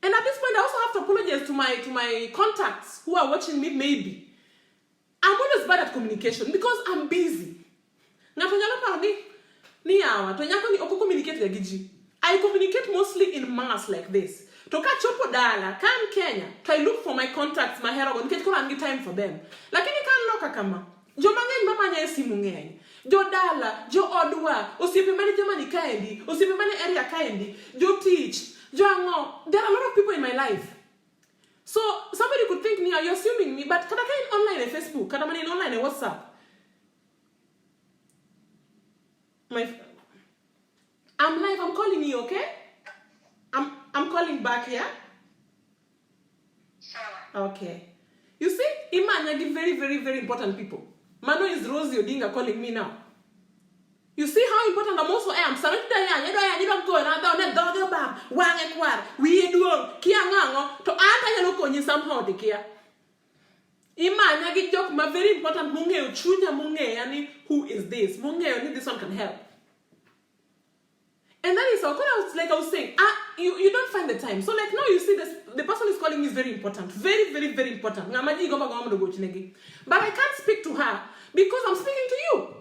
And at this point, I also have to apologize to my contacts who are watching me maybe. I'm always bad at communication because I'm busy. Ng'ato nyalo paro ni yawa, to nyako ni ok communicate ga gi ji. I communicate mostly in mass like this. To ka chopo dala, ka an Kenya, to I look for my contacts mahero go nikech koro an gi time for them. Lakini ka an loka kama, joma ng'eny mamanya e simu ng'eny. Jodala, joodwa, osiepe mane Germany kaendi, osiepe mane area kaendi, jotich, jo ang'o. There are a lot of people in my life. So somebody could think, Nia, you're assuming me, but kata ka in online e Facebook, kata mana in online e WhatsApp. I'm live. I'm calling you, okay? I'm calling back, yeah? Sawa. Okay. You see, imanya gi very, very, very important people. Mano is Rosie Odinga calling me now. You see how important I'm also am. Sama tida yanya, idwa yanya, idwa goyo na dhaw, ne dhoge obam, wang'e kwar, wiye duong', kia ng'ang'o, to an to anyalo konyi somehow to kia. Imanya gi jok ma very important mong'eyo chunya mong'eya ni who is this, mong'eyo ni this one can help. And that is all. I was, like I was saying, you don't find the time. So like now you see this, the person is calling me is very important. Very, very, very important. Ng'ama ji gombo agomba mondo ogoch. But I can't speak to her because I'm speaking to you.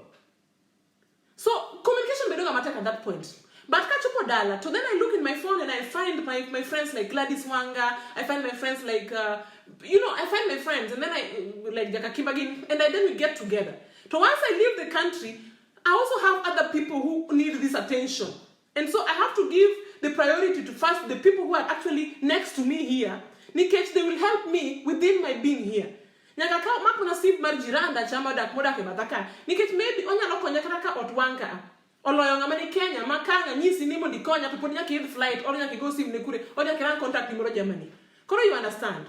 So communication bedo ga matek at that point. But kachopo dala, so then I look in my phone and I find my friends like Gladys Wanga, I find my friends like, I find my friends and then I, like Jakakimba and then we get together. So once I leave the country, I also have other people who need this attention. And so I have to give the priority to first the people who are actually next to me here. Nikech they will help me within my being here. Nyaka kaw mak mana sim mar jiranda cha modak modak e batha ka. Nikech maybe onyalo konya kata ka ot wang' ka. Oloyo ng'ama ni Kenya ma ka ang' anyisi ni mondo ikonya to pod nyaka idh flight or nyaka igo sim ne kure or nyaka irang contact ni moro Germany. Koro you understand.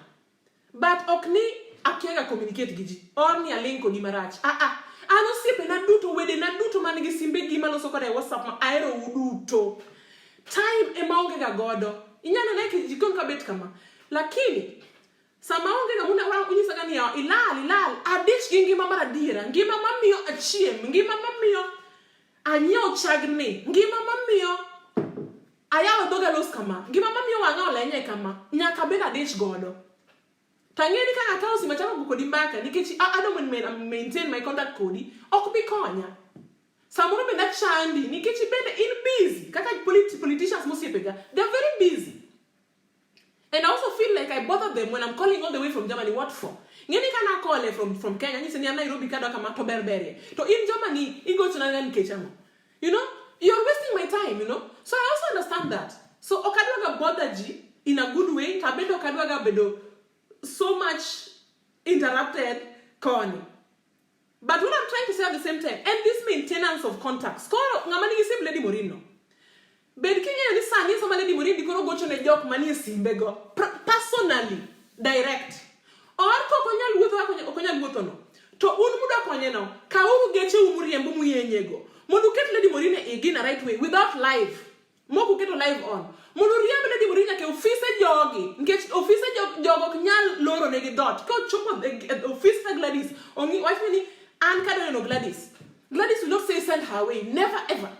But ok ni akiaga communicate gi ji or ni aling kodi marach. Ah ah. An osiepena duto, wedena duto man gi simbegi maloso koda e WhatsApp ma ahero u duto. Time ema onge ga godo. Inyalo nene e jikon kabet kama. Lakini sama onge ga muna wa unyisaga ni yawa, ilal ilal adich gi ngima mar adiera, ngima mamiyo achiem, ngima mamiyo anyiewo chagni, ngima mamiyo ayawo dhoga los kama, ngima mamiyo wang'a olenye kama, nyaka abed adich godo. To ang'e ni ka akawo simu achako go kodi mbaka nikech adwa mondo maintain my contact kodi, ok bi konya. Samoro bende achandi nikech bende in busy kaka politicians mosiepega, they are very busy. And I also feel like I bother them when I'm calling all the way from Germany. What for? Ng'eni ka nakole from Kenya, nyise ni an Nairobi kadwa kama to ber berie. To in Germany, igochona na nikech ang'o? You're wasting my time. So I also understand that. So ok adwa ga bother ji in a good way, to abende ok adwa ga bedo so much interrupted koni. But what I'm trying to say at the same time, and this maintenance of contacts, koro ng'ama nigi sim Lady Morino, bed king'eyo ni sani sama Lady Morin koro gocho ne jok manie simbe go personally direct or kok onyal wuotho kaka ok onyal wuotho no to un mudwa konye no kawuru gecheu muriembo muyenyego mondo uket Lady Morin e igi in a right way without live mok uketo live on mondo uriemb Lady Morin nyaka e ofise jogi nikech ofise jogo ok nyal loro negi dhoot ka ochopo e ofis ka Gladys ong'i wachne ni an kadwa neno Gladys. Gladys will not say send her away, never ever.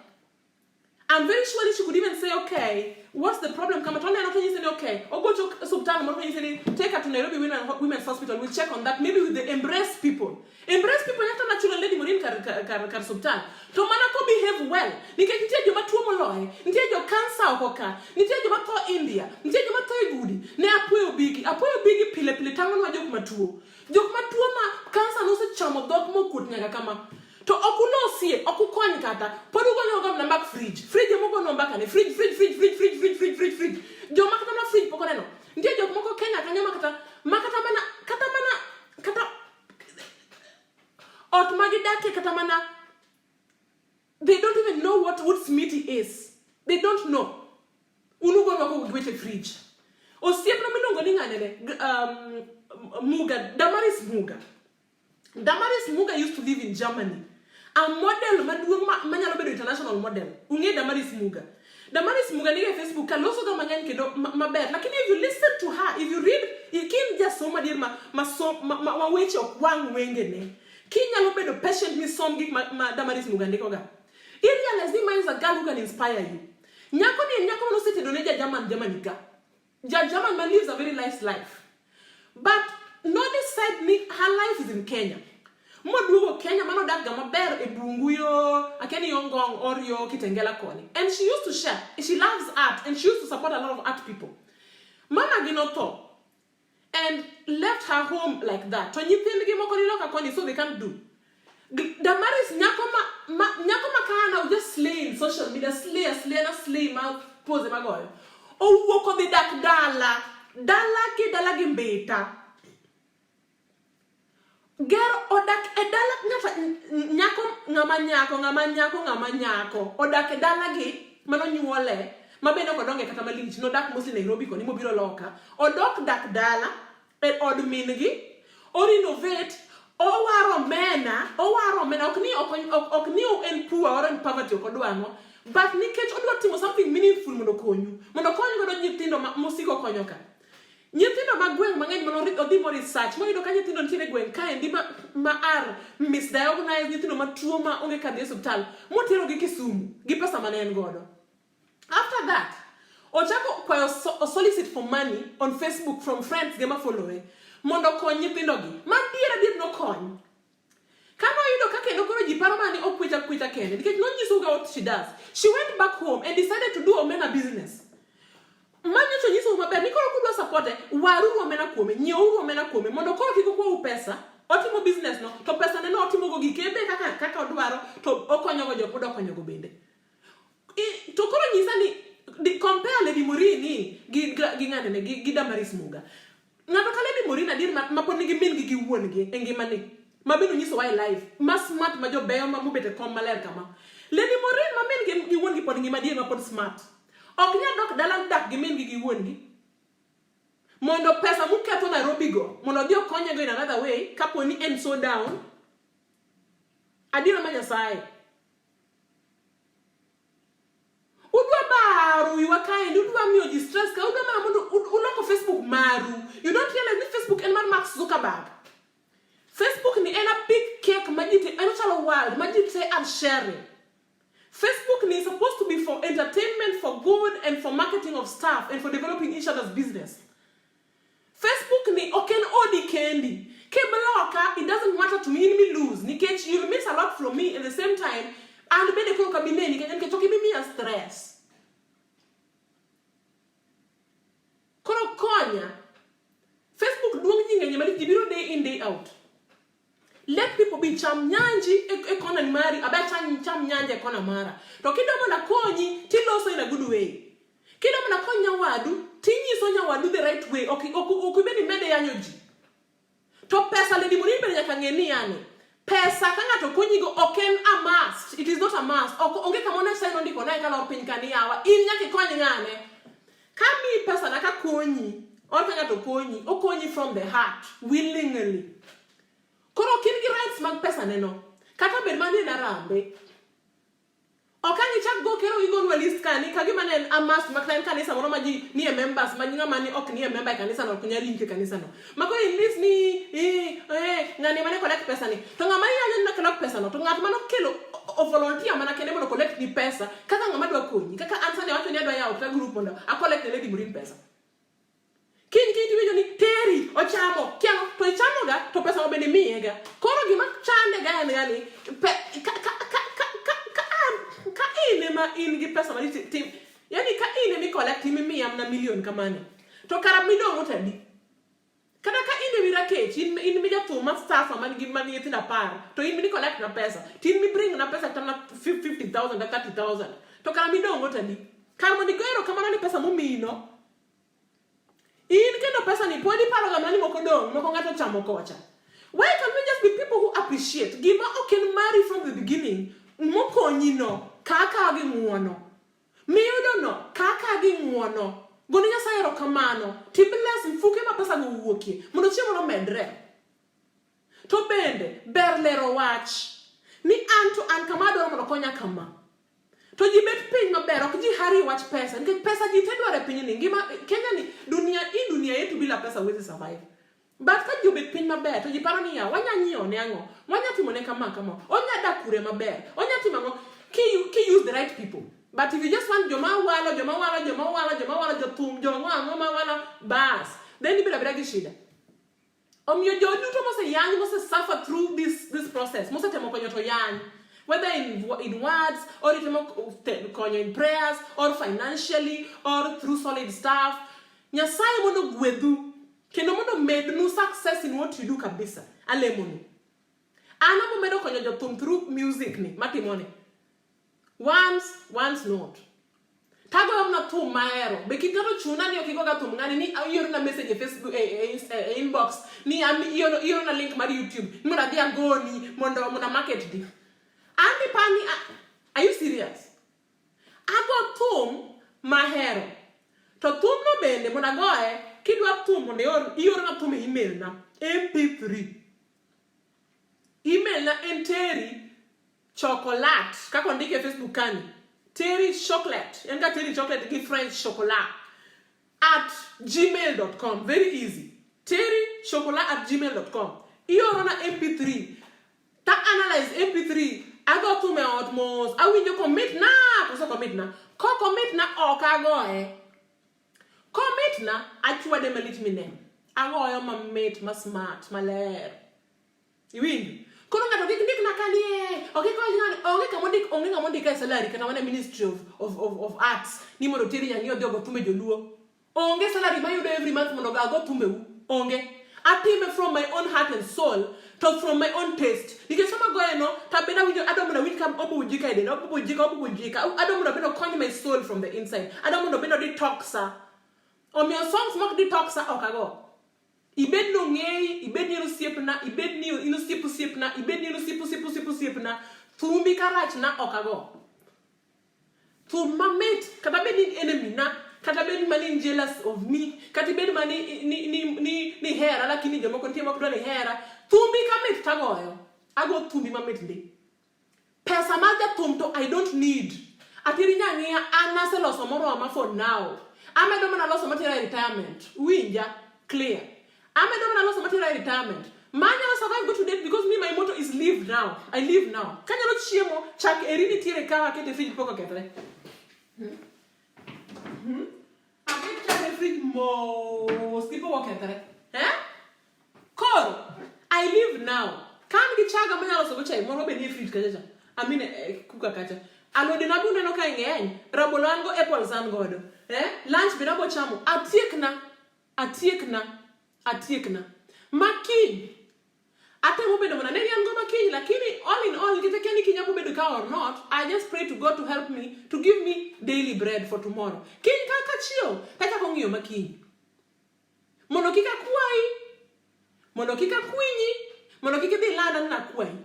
I'm very sure she could even say, okay, what's the problem? Kama to neno to nyise ni okay. Ogocho osuptal moro to nyise ni take her to Nairobi Women's Hospital. We'll check on that. Maybe with the embrace people. Embrace people nyaka natural Lady Morin kar osuptal. To mana ko behave well. Nikech nitie joma tuo moloye. Nitie jo cancer oko ka. Nitie joma tho India. Nitie joma tho e gudi. Ne apuoyo bigi. Apuoyo bigi pile pile tang'onwa jok matuo. Jok matuo ma cancer nosechamo dhok mokuot nyaka kama. To ok ulosie, ok ukony kata. Pod ugonyo ga mana mbak fridge. Fridge ema ugonwa mbaka ne. Fridge, fridge, fridge, fridge, fridge, fridge, fridge, fridge, fridge. Joma kata mana fridge pok oneno. Nitie jok moko Kenya kanyo ma kata mana kata ot ma gidakie kata mana they don't even know what smiti is. They don't know. Un ugonwa koko gi weche fridge. Osiepna miluongo ni ng'ane Muga, Damaris Muga. Damaris Muga used to live in Germany. A model maduong' manyalo bedo international model. Ung'e Damaris Muga. Damaris Muga nigi e Facebook ka loso ga mang'eny kendo maber. Lakini if you listen to her, if you read, ikin jasomo adier ma weche ok wang' wengene. Kinyalo bedo patient misom gik ma Damaris Muga ndiko ga. I realize ni ma is a girl who can inspire you. Nyako ni en nyako manosetedo ne ja German Germany ka. Ja German man lives a very nice life. But noni said ni her life is in Kenya. Moduogo Kenya manodak ga maber e bungu yo, akia ni yo Ngong or yo Kitengela koni. And she used to share. She loves art and she used to support a lot of art people. Mama gi notho and left her home like that. To nyithindgi moko ni loka koni so they can't do. Damaris nyako ma kana just slay in social media, slay, slay na slay ma pose magoyo. Owuok odhi dak dala, dala gi dala gi mbita. Gero odak e dala ng'ata nyako ng'ama nyako ng'ama nyako ng'ama nyako odak e dala gi manonyuole ma bende ok odonge kata malich nodak mostly Nairobi koni mobiro loka odok dak dala e od min-gi o renovate owaro omena owaro omena ok ni ok, ok, ok ni en poor or en poverty ok odwang'o but nikech odwa timo something meaningful mondo okonyu mondo okony godo nyithindo mosiko konyo ka nyithindo mag gweng' mang'eny mane odhi mo research moyudo ka nyithindo nitiere e gweng' kaendi ma, ma are misdiagnosed nyithindo matuo ma onge kadhi e osiptal moterogi Kisumu gi pesa mane en godo After that, ochako kwayo so, solicit for money on Facebook from friends ge ma followe mondo okony nyithindogi. Ma adier adier nokony. Kane oyudo ka kendo koro ji paro mana ni okwecha kwecha kende nikech nonyisouga what she does. She went back home and decided to do omena business. Ma nyocha onyisou maber ni koro kudwa supporte, waruru omena kuome, nyieuru omena kuome mondo koro kik okwau pesa. Otimo business no to pesa ne no otimogo gike be kaka kaka odwaro to okonyogo jok modwa konyogo bende. I, to koro nyisa ni di, compare Lady Maureen gi gi ng'ane gi, gi Damaris Muga. Ng'ato ka Lady Maureen adier ma, ma pod nigi min gi gi wuon gi e ngimani ma bende onyisowa e live ma smart ma jobeyo ma mobet e kom maler kama. Lady Maureen ma min gi gi wuon gi pod ngima adier ma pod smart. Ok nyal dok dala dak gi min gi gi wuon gi. Mondo pesa muketho Nairobi go mondo odhi okonye go in another way kapo ni en so down. Adiera ma Nyasaye. Udwa baro wiwa kaendi, udwa miyo ji stress ka, udwa mana mondo uloko Facebook maru. You don't realize ni Facebook en mar Mark Zuckerberg. Facebook ni en a big cake ma ji te, en ochalo world ma ji te are sharing. Facebook ni is supposed to be for entertainment, for good, and for marketing of stuff, and for developing each other's business. Facebook ni ok en odi kendi. Kibloka, it doesn't matter to me, in mi lose. Nikech you'll miss a lot from me at the same time, an bende koro ok abi neni nikech ok ibi miya stress. Koro konya. Facebook duong' ji ng'eny malich, ji biro day in day out. Let people be cham nyanji e, e kona ni mari, abe cham, cham nyanja e kona mara. To kidwa mondo akonyi, tiloso in a good way. Kidwa mondo akony nyawadu, tinyiso nyawadu the right way. Ok ok ok ibed imede yanyo ji. To pesa Lady Maureen bende nyaka ng'e ni yani, pesa ka ng'ato konyigo ok en a must. It is not a must. Ok onge kama Nyasaye nondiko na kalor piny ka ni yawa, in nyaka ikony ng'ane. Ka miyi pesa na ka konyi, or ka ng'ato konyi, okonyi from the heart, willingly. Koro ok in gi rights mag pesa ne no. Kata bed mana ni en arambe. Ok ang' ichak go kero igonwa list ka ni kagima ne en a must ma kata en kanisa moro ma ji nie members ma ng'ama ni ok nie member e kanisa no ok nyal link e kanisa no. Ma koro in list ni eh, eh, ng'ani mane collect pesa ni. To ng'ama iyanyo ni collect pesa no to ng'at mane okelo o volunteer mana kende mondo collect ni pesa kaka ng'ama dwa konyi. Kaka an sani awacho ni adwa yawo kata group mondo a collect ne Lady Maureen pesa. Kiny kiny tiwinjo ni teri ochamo kiang'o to ichamoga to pesa no bende imiyega. Koro gima chande ga en ga ni pe, ka, ka, ka, ka, ka, ka, an, ka in ema in gi pesa mari tim yani ka in ema i-collect imiya mana million kamano to kara midong'o to adi? Kata ka in ewi rakech, in, in mi jathum ma suffer man gi man gi nyithindo apar, to in mi collect na pesa, to in mi bring na pesa kata na 50,000 kata 30,000, to kara midong'o to adi? Kar mondo igo erokamano ni pesa momiyino, in kendo pesa ni pod iparo ga mana ni moko dong', moko ng'ato ochamo kocha. Why can't we just be people who appreciate gima ok en mari from the beginning, mokonyi no, kaka gi ng'uono. Miyudo no, kaka gi ng'uono. Gone Nyasaye erokamano, ti bless mfuke ma pesa go owuokie, mondo chiemo no medre. To bende, ber lero wach, ni an to an kama adwaro mondo okonya kama. To ji bet piny maber, ok ji hurry wach pesa, nikech pesa ji te dwaro e pinyni. Ngima, Kenya ni, dunia, hii dunia yetu bila pesa huwezi survive. But ka ji obet piny maber, to ji paro niya, wanya nyiewo ne ang'o? Wanya timo ne kama kama. Onya dak kure maber. Onya timo ang'o? Ki, ki use the right people. But if you just want joma walo, joma walo, joma walo, joma walo, jothum, jong'o ang'o ma walo, bas. Then ibedo abeda gi shida. Omiyo jo duto moseyany, mose suffer through this, this process, mosetemo konyo to yany, whether in, in words, or itemo konyo in prayers, or financially, or through solid stuff, Nyasaye mondo ogwedhu, kendo mondo omednu success in what you do kabisa. Alemonu. An abo medo konyo jothum through music ni, matimoni. Once, once not. Tagoyo mana thum mahero. Be kik ng'ato chuna ni ok igoga thum ng'ani ni iorona message e Facebook e, e, e, e inbox ni iorona link mar YouTube ni mondo adhi agoni mondo mondo market di. An ipani, are you serious? Ago thum mahero. To thumno bende mondo agoye, kidwa thum mondo ior, iorna thum e email na, mp3. Email na en Terry Chocolat, kaka ondike e Facebook kani. Terry Chocolate, en ga Terry Chocolate gi French chocolat @gmail.com. Very easy. Terry Chocolat @gmail.com. Iorona mp3 ta analyze mp3, ago thum e ot mos, awinjo komit na koso komit na. Kokomit na ok agoye. Komit na achwade malich mine. Agoyo mamit, ma smart, maler. Iwinjo? Koro ng'ato kik ndik na kani e, ok ikony ng'ani, onge kama ondik, onge ng'ama ondika e salary kata mana Ministry of Arts ni mondo Terry Nyang'e odhi ogo thumbe joluo. Onge salary mayudo every month mondo ago thumbeu. Onge. Atime from my own heart and soul to from my own taste. Nikech sama agoye no, to abende awinjo, adwa mondo awinj ka obubujika e denda, obubujika, obubujika. Adwa mondo abende okony my soul from the inside. Adwa mondo obende odetoxa. Omiyo songs mok detoxa ok ago. Ibed ni ong'eyi, ibed ni in osiepna, ibed ni in osiep osiepna, ibed ni in osiep osiep osiep osiepna, thumbi karachna ok ago. Thum mamit, kata bed ni in enemy na, kata bed ma ni in jealous of me, kata ibed ma ni hera, lakini jomoko nitie mok dwa ni hera, thumbi kamit tagoyo. Ago thumbi mamit ndi. Pesa mar jathum to I don't need. Atiri Nyang'iya an naseloso moroma for now. Amedo mana loso matera e retirement. Winja clear. Amedo mana loso matera e retirement. Manyalo survive go to date because me, my motto is live now. I live now. Kanyalo chiemo, chak eri nitiere ka akete e fridge pok okethre. Aket chak e fridge mos gipok okethre. Eh? Koro, I live now. Ka an gi chaga manyalo loso go chai moro be nie fridge kacha cha. I mean, kuka kacha. Alode na buneno ka ng'eny. Rabolo an go, apples an godo. Eh? Lunch be nabo chamo. Atiekna. Atiekna. Atiekna. Makiny. Atemo bedo mana ne ni an go makiny, lakini all in all, nikech akia ni kiny abo bedo ka or not, I just pray to God to help me, to give me daily bread for tomorrow. Kiny ka kachiew, tachako ng'iyo makiny. Mondo kik akwayi, mondo kik akwinyi, mondo kik idhi landa ni nakwayi.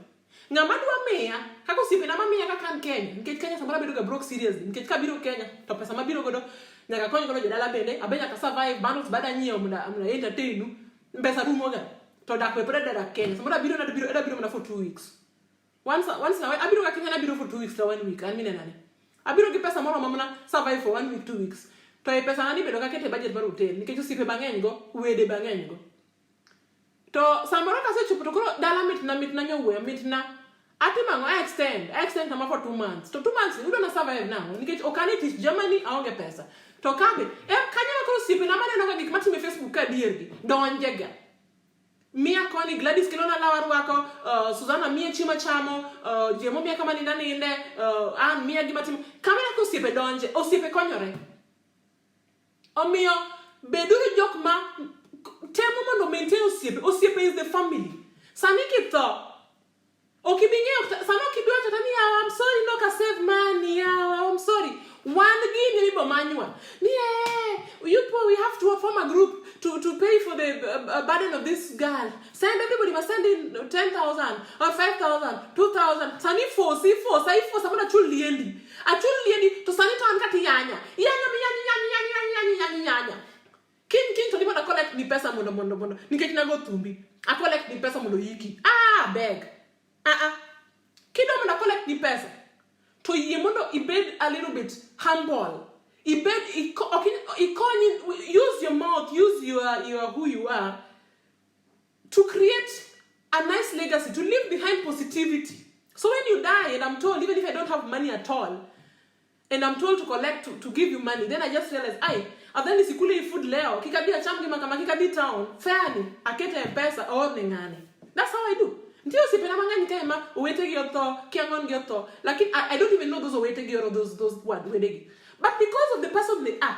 Ng'ama dwa miya, kaka osiepena mamiya kaka an Kenya, nikech Kenya samoro abedo ga broke seriously, nikech kabiro Kenya to pesa mabiro godo nyaka kony godo jodala bende, abe nyaka survive, bundles bada nyiewo mondo entertain u, pesa rumo ga. To dak be pod adwa dak Kenya, samoro abiro nadwa biro mana for 2 weeks. Once in a while, abiro ga Kenya, nabiro for 2 weeks to one week, an minena ni. Abiro gi pesa moromo mana survive for one week, 2 weeks. To e pesa na ni bedo kakete budget mar hotel, nikech osiepe mang'eny go, wede mang'eny go. To samoro kasechopo to koro dala mitna, mitna nyowuoyo, mitna. Atimo ang'o? I extend kama for 2 months. To 2 months yudo na survive nang'o? Nikech ok an e tich Germany, aonge pesa. To kabe, kanyo ma koro osiepena maneno ga gik matimo e Facebook ka adiergi, donje ga. Miya koni, Gladys kelona law arwako, Susanna miya chiemo achamo, Jemo miya kama ninda ninde, Ann miya gima timo. Kamano ka osiepe donje, osiepe konyore. Omiyo beduru jok ma temo mondo maintain osiepe. Osiepe is the family. Sani kitho, ok ibi ng'eyo, sani ok ibi wacho kata ni yawa, I'm sorry, no ka save money, yawa, I'm sorry. Wan gini mibo manywa. Ni you poor, we have to form a group to pay for the burden of this girl. Send, everybody must send in 10,000 or 5,000, 2,000. Sani force, force, I force, mondo achul liendi. Achul liendi, to sani to an kata iyanya. Iyanya, iyanya, iyanya, iyanya, iyanya, iyanya, iyanya. Kiny kiny to ni mondo collect ni pesa mondo nikech nago thumbi. A collect ni pesa mondo yiki. Ah, beg. Ah ah. Kidwa mondo collect ni pesa, to yie mondo ibed a little bit humble. Ibed ikony, use your mouth, use your who you are to create a nice legacy, to leave behind positivity. So when you die, and I'm told, even if I don't have money at all, and I'm told to collect to give you money, then I just realize, ai, afadhali nisikule hii food leo, kik abi acham gima kama, kik abi town, fare ni, akete M-Pesa, aorne ng'ani. That's how I do. Nitie osiepena mang'eny kae ma owetegi otho, kiang'on gi otho, lakini I don't even know those owetegi or those what, wedegi. But because of the person they are,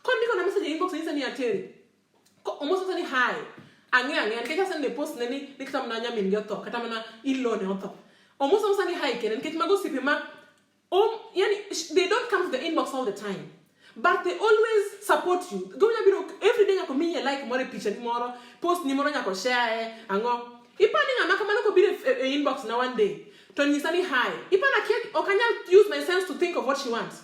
kondiko na message e inbox nyisa ni ateri, omosa ni hi, ang'e ang'e, nikech asende post ne ni kata mana nyamin gi otho, kata mana in-law ne otho. Omosa omosa ni hi kende, nikech mago osiepe ma yani, they don't come to the inbox all the time. But they always support you. Go biro every day nyako miye like moro e picha ni moro, post ni moro nyako share ang'o. Ipani ng'ama kamano kobiro e inbox na one day to nyisa ni hi. Ipani akia ok anyal use my sense to think of what she wants.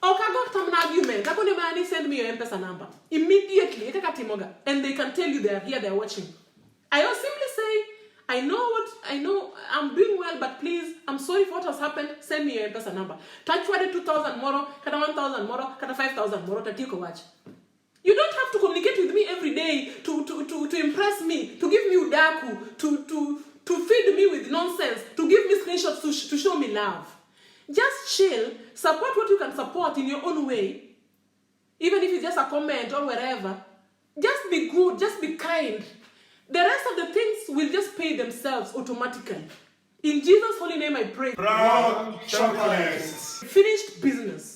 Ok ago kata mana argument. Akone mana ni send me your M-Pesa number. Immediately, e kaka atimoga. And they can tell you they are here, they are watching. I will simply say, I know what, I know, I'm doing well, but please, I'm sorry for what has happened, send me your M-Pesa number. Tachwade 2,000 moro, kata 1,000 moro, kata 5,000 moro, tatieko wach. You don't have to communicate with me every day to impress me, to give me udaku, to feed me with nonsense, to give me screenshots to show me love. Just chill, support what you can support in your own way, even if it's just a comment or wherever. Just be good, just be kind. The rest of the things will just pay themselves automatically. In Jesus' holy name I pray. Brown chocolates. Finished business.